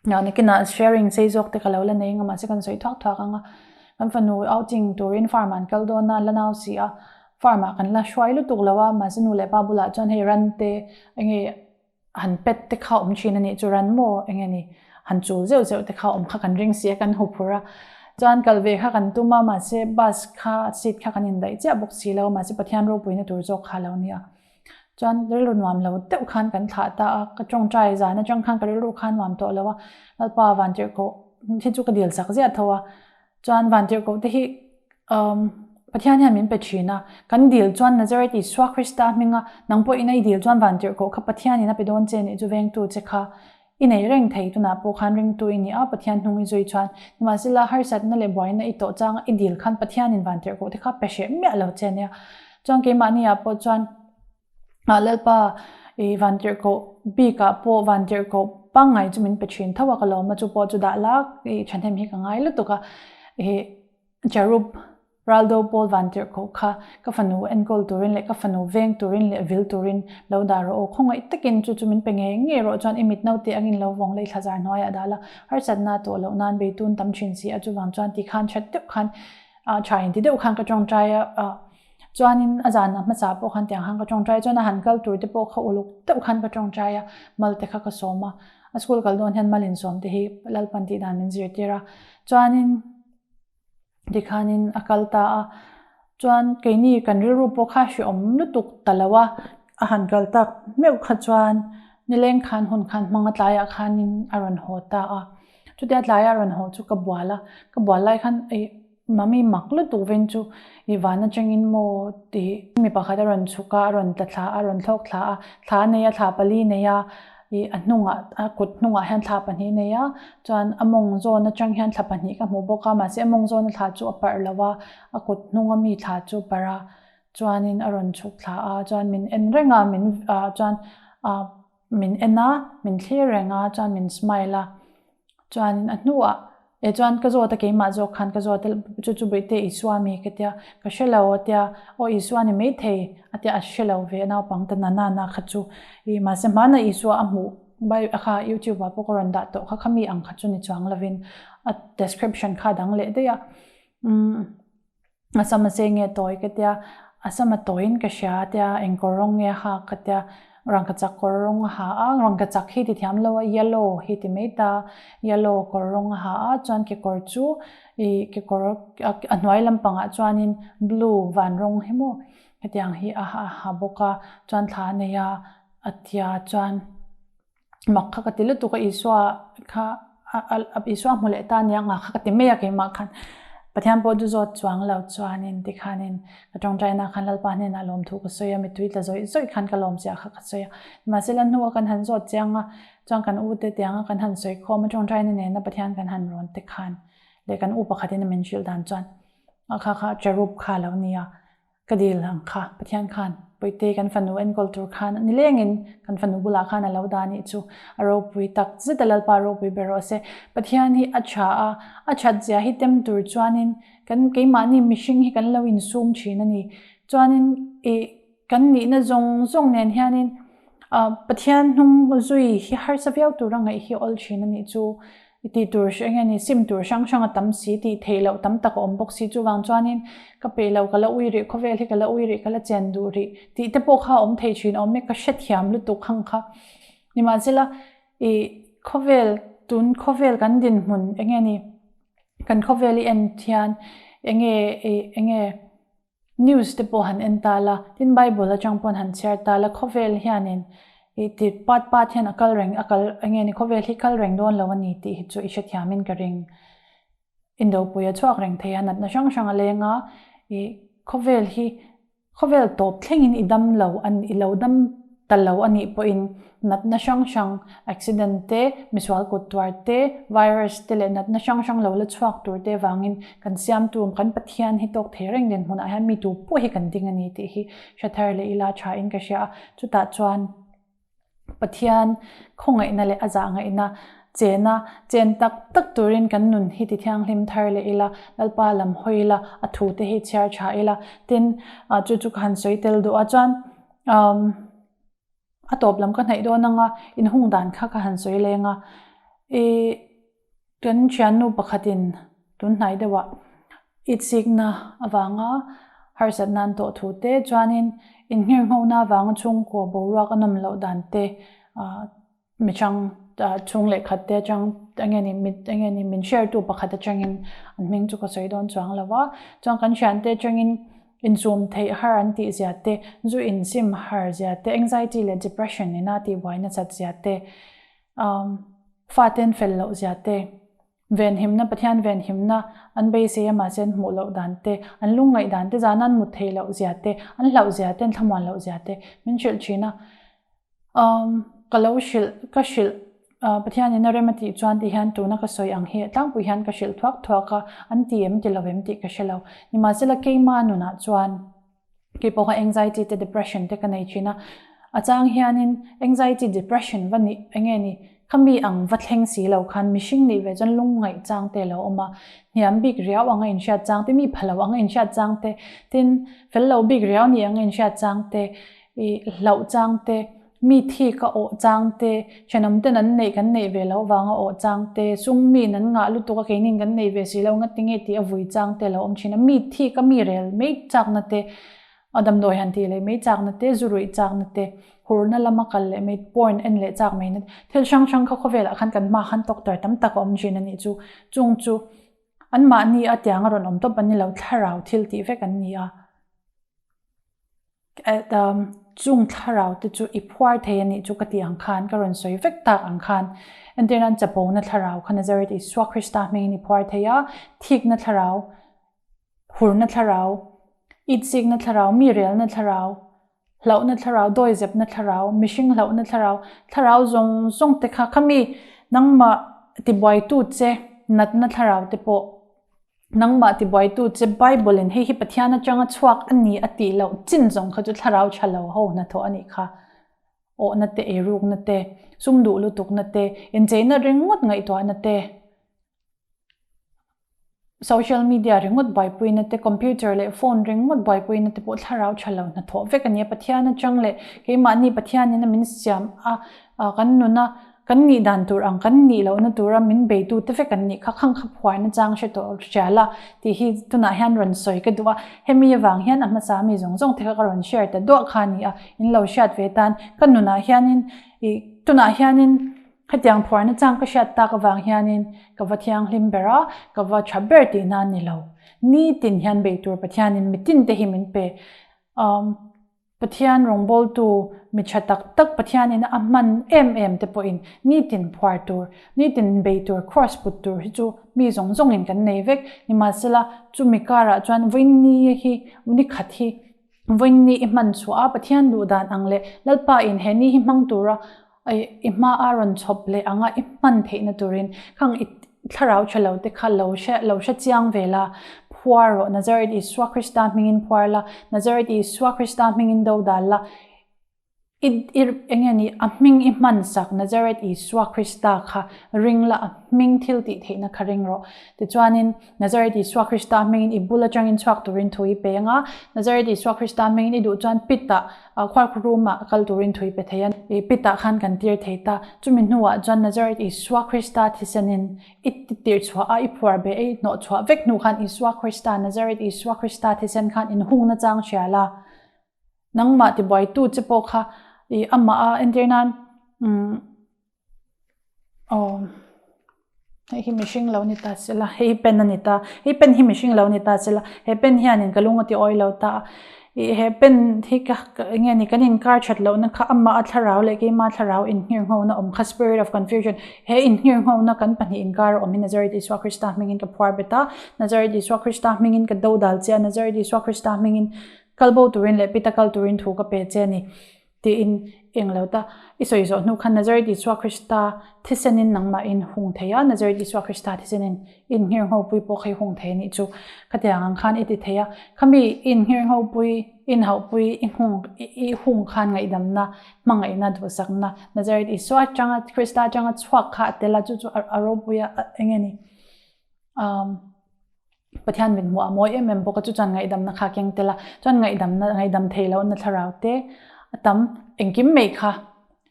nakinah sharing sei zawk te ka lo la nei anga mahse kan sawi thuak thuak anga kan fanu outing turin farm ah an kal dawn a, la nau si a, farm ah kan la hruai lutuk lo a mahse nu leh pa bulah chuan hei ran te enge han pet te kha awm thin a nih chu ran maw eng nge ni han chul zeuh zeuh te kha awm kha kan ring si a kan huphurh a chuan kal ve kha kan tum a mahse bus kha seat kha kan indaih chiah bawk si lo mahse Pathian ropuina tur zawk kha lo nia chuan rilru nuam lo deuh khan kan thlah ta a ka tawngtai zan atang khan ka rilru khan nuam tawh lo a Lalpa vantirhkoh hi chu ka dil chak ziah tho a Chuan vantirhkoh te hi um Pathian hian min pe thin a, kan dil chuan Nazareth Isua Krista hminga nang pawh ina i dil chuan vantirhkoh kha Pathian in a pe dawn che nih chu vengtu che kha i nei reng thei tunah pawh khan ringtu i ni a, Pathian hnung i zui chuan nimahsela harsatna leh buaina i tawh changa i dil khan Pathian in vantirhkoh te kha pe hreh miah lo che nia. Chuan keimahni ah pawh chuan Ah Lalpa i vantirhkoh bik ah pawh vantirhkoh pangngai chu min pe thin tho a ka lawm a chu pawh chu dah lak i thahnem hi ka ngai lutuk a i cherub Raldo pawl vantirhkoh kha ka fanu enkawl turin leh ka fanu veng turin leh vil turin lo dah rawh aw khawngaih takin chu chu min pe ngei ngei rawh chuan i mit naute angin lo vawng leh i thlazar hnuaiah dah la harsatna tawh loh nan beitun tam thin si a chuvang chuan tikhan that deuh khan ah tha inti deuh khan ka tawngtai a Chuanin a zan a hmasa pawh khan tiang khan ka tawngtai a, chuan a han kal tur te pawh kha uluk deuh khan ka tawngtai a, mal te kha ka sawm a, a school kal dawn hian mal insawm te hi Lalpan tih dan min zirtir a, chuanin tikhanin a kal ta a, chuan keini kan rilru pawh kha hreawm lutuk ta lo a, a han kal tak meuh kha chuan nileng khan hun khan hmang a tlaiah khanin a rawn haw ta a, chutia tlaia a rawn haw chu ka bual a, ka bual lai khan ih Mami mak lutuk veng chu i van atangin maw tih mi pakhat a rawn chhuk a, a rawn tla thla a, a rawn thlawk thla a, thla a nei a, thla pali nei a, ih a hnungah a kut hnungah hian thla pahnih nei a, chuan a mawng zawn atang hian thla pahnih ka hmuh bawk a, mahse a mawng zawna thla chu a parh lo a, a kut hnunga mi thla chu a parh a, chuanin a rawn chhuk thla a, chuan min en reng a, min ah chuan ah min en a, min thlir reng a, chuan min smile a. Chuanin a hnuah eh chuan ka zawt a keimah zawk khan ka zawt a chu chu Bawihte Isua mi ka tia ka hre lo a tia aw Isua ni maithei a tia a hre lo ve a naupang ta na na na kha chu ih mahse hmana Isua a hmuh bai kha youtube ah pawh ka rawn dah tawh kha khami ang kha chu ni chuang lovin a description kha a dang leh daih a umm. A sam a che nge tawi ka tia, a sam a tawiin ka hria a tia, eng kawr rawng nge a hak ka tia, rangkachak kawr rawng a ha a, rangkachak hi ti thiam lo a, yellow hi ti mai ta, yellow kawr rawng a ha a, chuan kekawr chu ih kekawr a hnuai lampangah chuanin blue van rawng hi maw hetiang hi a ha bawk a, chuan thla a nei a, a tia chuan. mak kha ka ti lutuk a Isua kha Isua hmu leh ta nia nga kha ka ti mai a keimah khan Pathian pawh chu zawt chuang lo chuanin tikhanin ka tawngtaina khan Lalpa hnenah lawmthu ka sawi a mittui tla zawih zawih khan ka lawm chiah kha ka sawi a mahse la hnua kan han zawt chiang a chuan kan u te tianga kan han sawi khawm a tawngtaina nena Pathian kan han rawn te khan leh kan u pakhatin a min hrilh dan chuan a kha kha cherub kha lo nia Ka dil ang kha, Pathian khan Puitei kan fanu enkawl tur khan nilengin kan fanu bulah khan a lo dah anih chu a ropui tak zet a Lalpa ropui ber rawh se. Pathian hi a tha a, a that zia hi tem tur chuanin kan keimahni mihring hi kan lo insum thin a ni. Chuanin ih kan nihna zawng zawng nen hianin Pathian hnung zui hi harsa viau tura ngaih hi awl thin a nih chu. I tih tur hre nge ni, sim tur hrang hrang a tam si, tih theih loh tam tak a awm bawk si. Chuvang chuanin ka peih lo, ka la ui rih, khawvel hi ka la ui rih, ka la chen duh rih tih te pawh kha a awm thei thin awm e, ka hrethiam lutuk hang kha. Nimahsela i khawvel, tun khawvel kan dinhmun eng nge ni, kan khawvel i en thian eng nge i eng nge, News te pawh han en ta la, tin Bible atang pawn han chhiar ta la, khawvel hianin i ti pat pat hian a kal reng, a kal enge ni khawvel hi kal reng dawn lo a ni tih hi chu i hrethiamin ka ring. Indopui a chhuak reng thei a, natna hrang hrang a leng a, i khawvel hi khawvel tawp thlengin i dam lo a ni, i lo dam. ta lo a nih pawhin natna hrang hrang, accident te, misual kut tuar te, virus te leh natna hrang hrang lo la chhuak tur te vangin kan siamtu kan Pathian hi tawk thei reng dinhmunah hian mi tu pawh hi kan ding a ni tih hi hre thar leh ila tha in ka hria a, chutah chuan Pathian khawngaihna leh a zahngaihna chena chen tak tak turin kan nun hi ti thianghlim thar leh ila, Lalpa lam hawi ila, a thu te hi chhiar tha ila, tin chu chu ka han sawi tel duh a chuan umm a tawp lam ka hnaih dawn anga inhung dan kha ka han sawi leng a, ih Kan thiannu pakhatin tunhnai deuhah itsikna avanga harsatna an tawh thu te chuanin innghirnghona avanga chhungkaw boruak a nawm loh dan te mihrang chhung leh khat te atang eng nge ni eng nge ni min share tu pakhat atangin an hming chu ka sawi dawn chuang lo va chuan kan thiante atangin insum theih har an tih zia te zu insim har zia te anxiety leh depression ina tihbuai nasat zia te Faten fel loh zia te, venhimna, Pathian venhimna an beisei a mahse an hmuh loh dan te, an lungngaih dan te, zana an mut theih loh zia te, an hlauh zia te, an thlamuan loh zia te min hrilh thin a. Ka lo hrilh, ka hrilh Pathianin a rem a tih chuan ti hian tuna ka sawi ang hi tlangpui hian ka hrilh thuak thuak a, an ti em ti lo em tih ka hre lo. Nimahsela keima nunah chuan Kei pawh kha anxiety te depression te ka nei thin a, a chang hianin anxiety depression va nih eng nge ni khami ang va thleng si lo khan mihring nih ve chuan lungngaih chang te lo awm a, hniam bik riau anga inhriat chang te, mi pha lo anga inhriat chang te, tin fel lo bik riau ni anga inhriat chang te, ih hlauh chang te, Mi thi ka awh chang te, thenawm ten an neih kan neih ve loh vanga awh chang te, sum miin an ngah lutuk a keinin kan nei ve si lo nga tinge tih a vui chang te a lo awm thin a. Mi thi ka mi rel mai chakna te, a damdawi han tih leh mai chakna te, zu ruih chakna te, hurna lama kal leh mai, porn en leh chak mai na te, thil hrang hrang kha khawvelah khan kan hmaah khan doctor tam tak a awm thin a nih chu. Chung chu anmahni a tiang a rawn awm tawp an ni lo, thlarau thil tih vek an ni a. Chung thlarau te chu i phuar thei a nih chu ka tih ang khan, ka rawn sawi vek tak ang khan, entirnan chapona thlarau kha Nazareth Isua Krista hmingin i phuar thei a, thikna thlarau, hurna thlarau, itsikna thlarau, mi relna thlarau, hlauhna thlarau, dawizepna thlarau, mihring hlauhna thlarau, thlarau zawng zawng te kha khami nangmah tibuaitu che natna thlarau te pawh Nangmah tibuaitu che Bible in hei hi Pathian atanga chhuak a ni a tih loh chin zawng kha chu thlarau tha lo ho hnathawh a nih kha. Awhna te, eirukna te, sum duh lutukna te, incheina ringawt ngaihtuahna te, social media ringawt buaipuina te, computer leh phone ringawt buaipuina te pawh thlarau tha lo hnathawh vek a ni a. Pathian atang leh keimahni Pathianin a min siam a kan nuna Kan nih dan tur ang kan nih lohna tura min beitute vek an nih kha khang kha phuarna chang hre tawh hria la tih hi tunah hian rawn sawi ka duh a, hemi avang hian a hmasa mi zawng zawng te kha ka rawn share ta duah kha a ni a, in lo hriat ve tan ka nunah hianin ih tunah hianin hetiang phuarna chang ka hriat tak avang hianin ka va thianghlim ber a, ka va tha ber tihna a ni lo. Nitin hian bei tur Pathianin mitin te hi min pe. Umm. Pathian rawngbawltu mi tha tak tak Pathianin a hman em em te pawhin nitin phuar tur, nitin bei tur, cross put tur hi chu mi zawng zawngin kan nei vek. Nimahsela, chumi karah chuan vawiinni hi, ni khat hi vawiinni i hman chhuah a, Pathian duh dan ang leh Lalpa in he ni hi hmang tura I hma a rawn chhawp leh anga i hman theihna turin khang i thlarau tha lo te kha lo hre lo hre chiang ve la, phuar rawh, Nazareth Isua Krista hmingin phuar la, Nazareth Isua Krista hmingin do dal la, i i eng nge ni a hming i hman sak Nazareth Isua Krista kha ring la, a hming thil tih theihna kha ring rawh. Tichuanin Nazareth Isua Krista hmingin i bul atangin chhuak turin thu i pe anga, Nazareth Isua Krista hmingin i duh chuan pit ah Khuarkhu room ah kal turin thui pe thei a, i pit ah khan kan tir thei ta. Chumi hnuah chuan Nazareth Isua Krista thisenin i tirh chhuah a, i phuar beh a, i hnawh chhuah vek hnu khan Isua Krista, Nazareth Isua Krista thisen khan inhungna chang hria la. Nangmah tibuaitu che pawh kha i amah a entir nan umm Aw, hei hi mihring lo ni ta se la, hei hi pen a ni ta, hei pen hi mihring lo ni ta se la, he pen hianin ka lung a ti awi lo ta a, ih he pen hi ka eng nge ni kan inkar that lohna kha amah a thlarau leh keima thlarau inhnirnghona awm kha spirit of confusion he inhnirnghona kan pahnih inkar a awm hi Nazareth Isua Krista hmingin ka phuar bet a, Nazareth Isua Krista hmingin ka dodal che a, Nazareth Isua Krista hmingin kalbo turin leh pita kal turin thu ka pe che a ni. Tiin Englo ta, i sawi zawh hnu khan Nazareth Isua Krista thisenin nangmah in hung thei a, Nazareth Isua Krista thisenin in nghirnghopui pawh kha i hung thei a nih chu. Khatiang ang khan i ti thei a, khami in nghirnghopui, in hauhpui, i hung, i hung khan ngaihdamna, hmangaihna, duhsakna Nazareth Isua atanga, Krista atanga chhuak kha a tel a, chu chu a ropui a, eng nge ni? Um. Pathian mit hmuh a mawi em em bawk a, chu chuan ngaihdamna kha a keng tel a, chuan ngaihdamna ngaihdam thei lohna thlarau te a tam engkim mai kha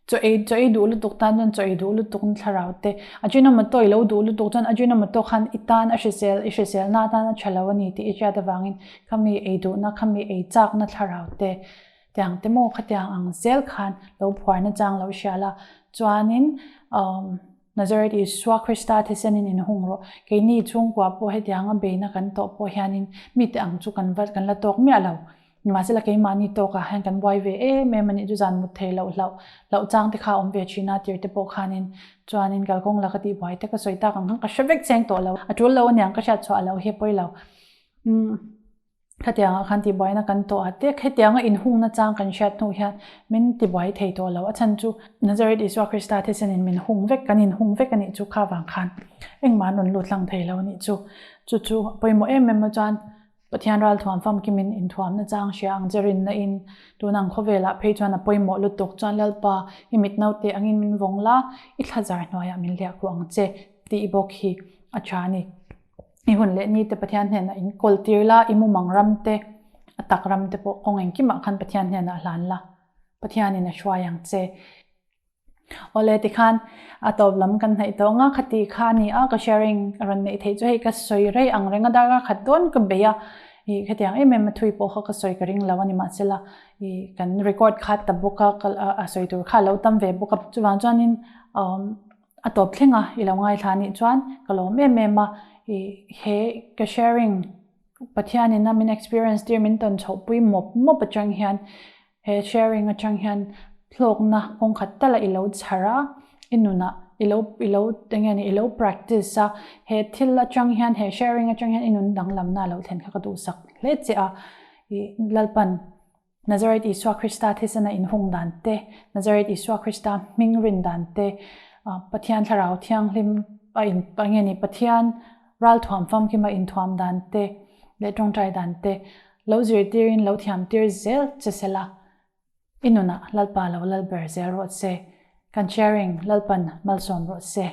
chaw ei chaw ei duh lutuk tan chuan chaw ei duh lutuk na thlarau te Ajinomoto i lo duh lutuk chuan Ajinomoto khan i tan a hrisel i hriselna atan a tha lo a ni tih i hriat avangin khami ei duhna khami ei chakna thlarau te tiang te maw khatiang ang zel khan lo phuarna chang lo hria la chuanin umm. Nazareth Isua Krista thisenin in hung rawh. Keini chhungkua pawh hetianga beina kan tawh pawh hianin mite ang chu kan va kan la tawk miah lo. Nimahsela keimahni tawkah hian kan buai ve em em a nih chu zan mut thei loh hlauh hlauh chang te kha a awm ve thin a tir te pawh khanin chuanin kalkawng laka tihbuai te ka sawi tak ang khan ka hre vek cheng tawh lo. A tul lo aniang ka hriat chhuah loh hi a pawi lo. Umm. Khatiangah khan tihbuaina kan tawh a te, hetianga inhungna chang kan hriat hnu hian min tibuai thei tawh lo. A chhan chu Nazareth Isua Krista thisenin min hung vek, kan inhung vek a nih chu kha vang khan engmah an rawn lut hlang thei lo a nih chu. Chu chu a pawimawh em em a chuan Pathian ralthuam famkimin inthuamna chang hria ang che rinna in tun ang khawvelah phei chuan a pawimawh lutuk chuan Lalpa i mit naute angin min vawng la, i thlazar hnuaiah min hliahkhuh ang che tih bawk hi a tha a ni. I hun leh ni te Pathian hnenah in kawl tir la, i mumang ram te, a tak ram te pawh kawng engkimah khan Pathian hnenah hlan la, Pathianin a hruai ang che. Awle tikhan a tawp lam kan hnaih tawh ang a, khati kha a ni a, ka sharing a rawn neih theih chu hei ka sawi rei ang reng a, darkar khat dawn ka bei a, ih khatiang em em a thui pawh kha ka sawi ka ring lo a ni mahsela ih kan record kha ta bawk a, a sawi tur kha a lo tam ve bawk a, chuvang chuanin umm A tawp thleng a, i lo ngaithla a nih chuan ka lawm em em a, i he ka sharing Pathian in a min experience tir min tawn chhoh pui mawp mawp atang hian he sharing atang hian hlawkna kawng khat tal a i lo chhar a, i nunah i lo i lo eng nge ni i lo practice a, he thil atang hian he sharing atang hian i nun danglamna a lo thlen kha ka duhsak hle che a, i Lalpan Nazareth Isua Krista thisena inhung dan te, Nazareth Isua Krista hming rin dan te, Pathian Thlarau Thianghlim a in a nge ni Pathian ralthuam famkima inthuam dan te leh tawngtai dan te lo zirtirin lo thiamtir zel che sela i nunah Lalpa lo lal ber zel rawh se. Kan sharing Lalpan malsawm rawh se.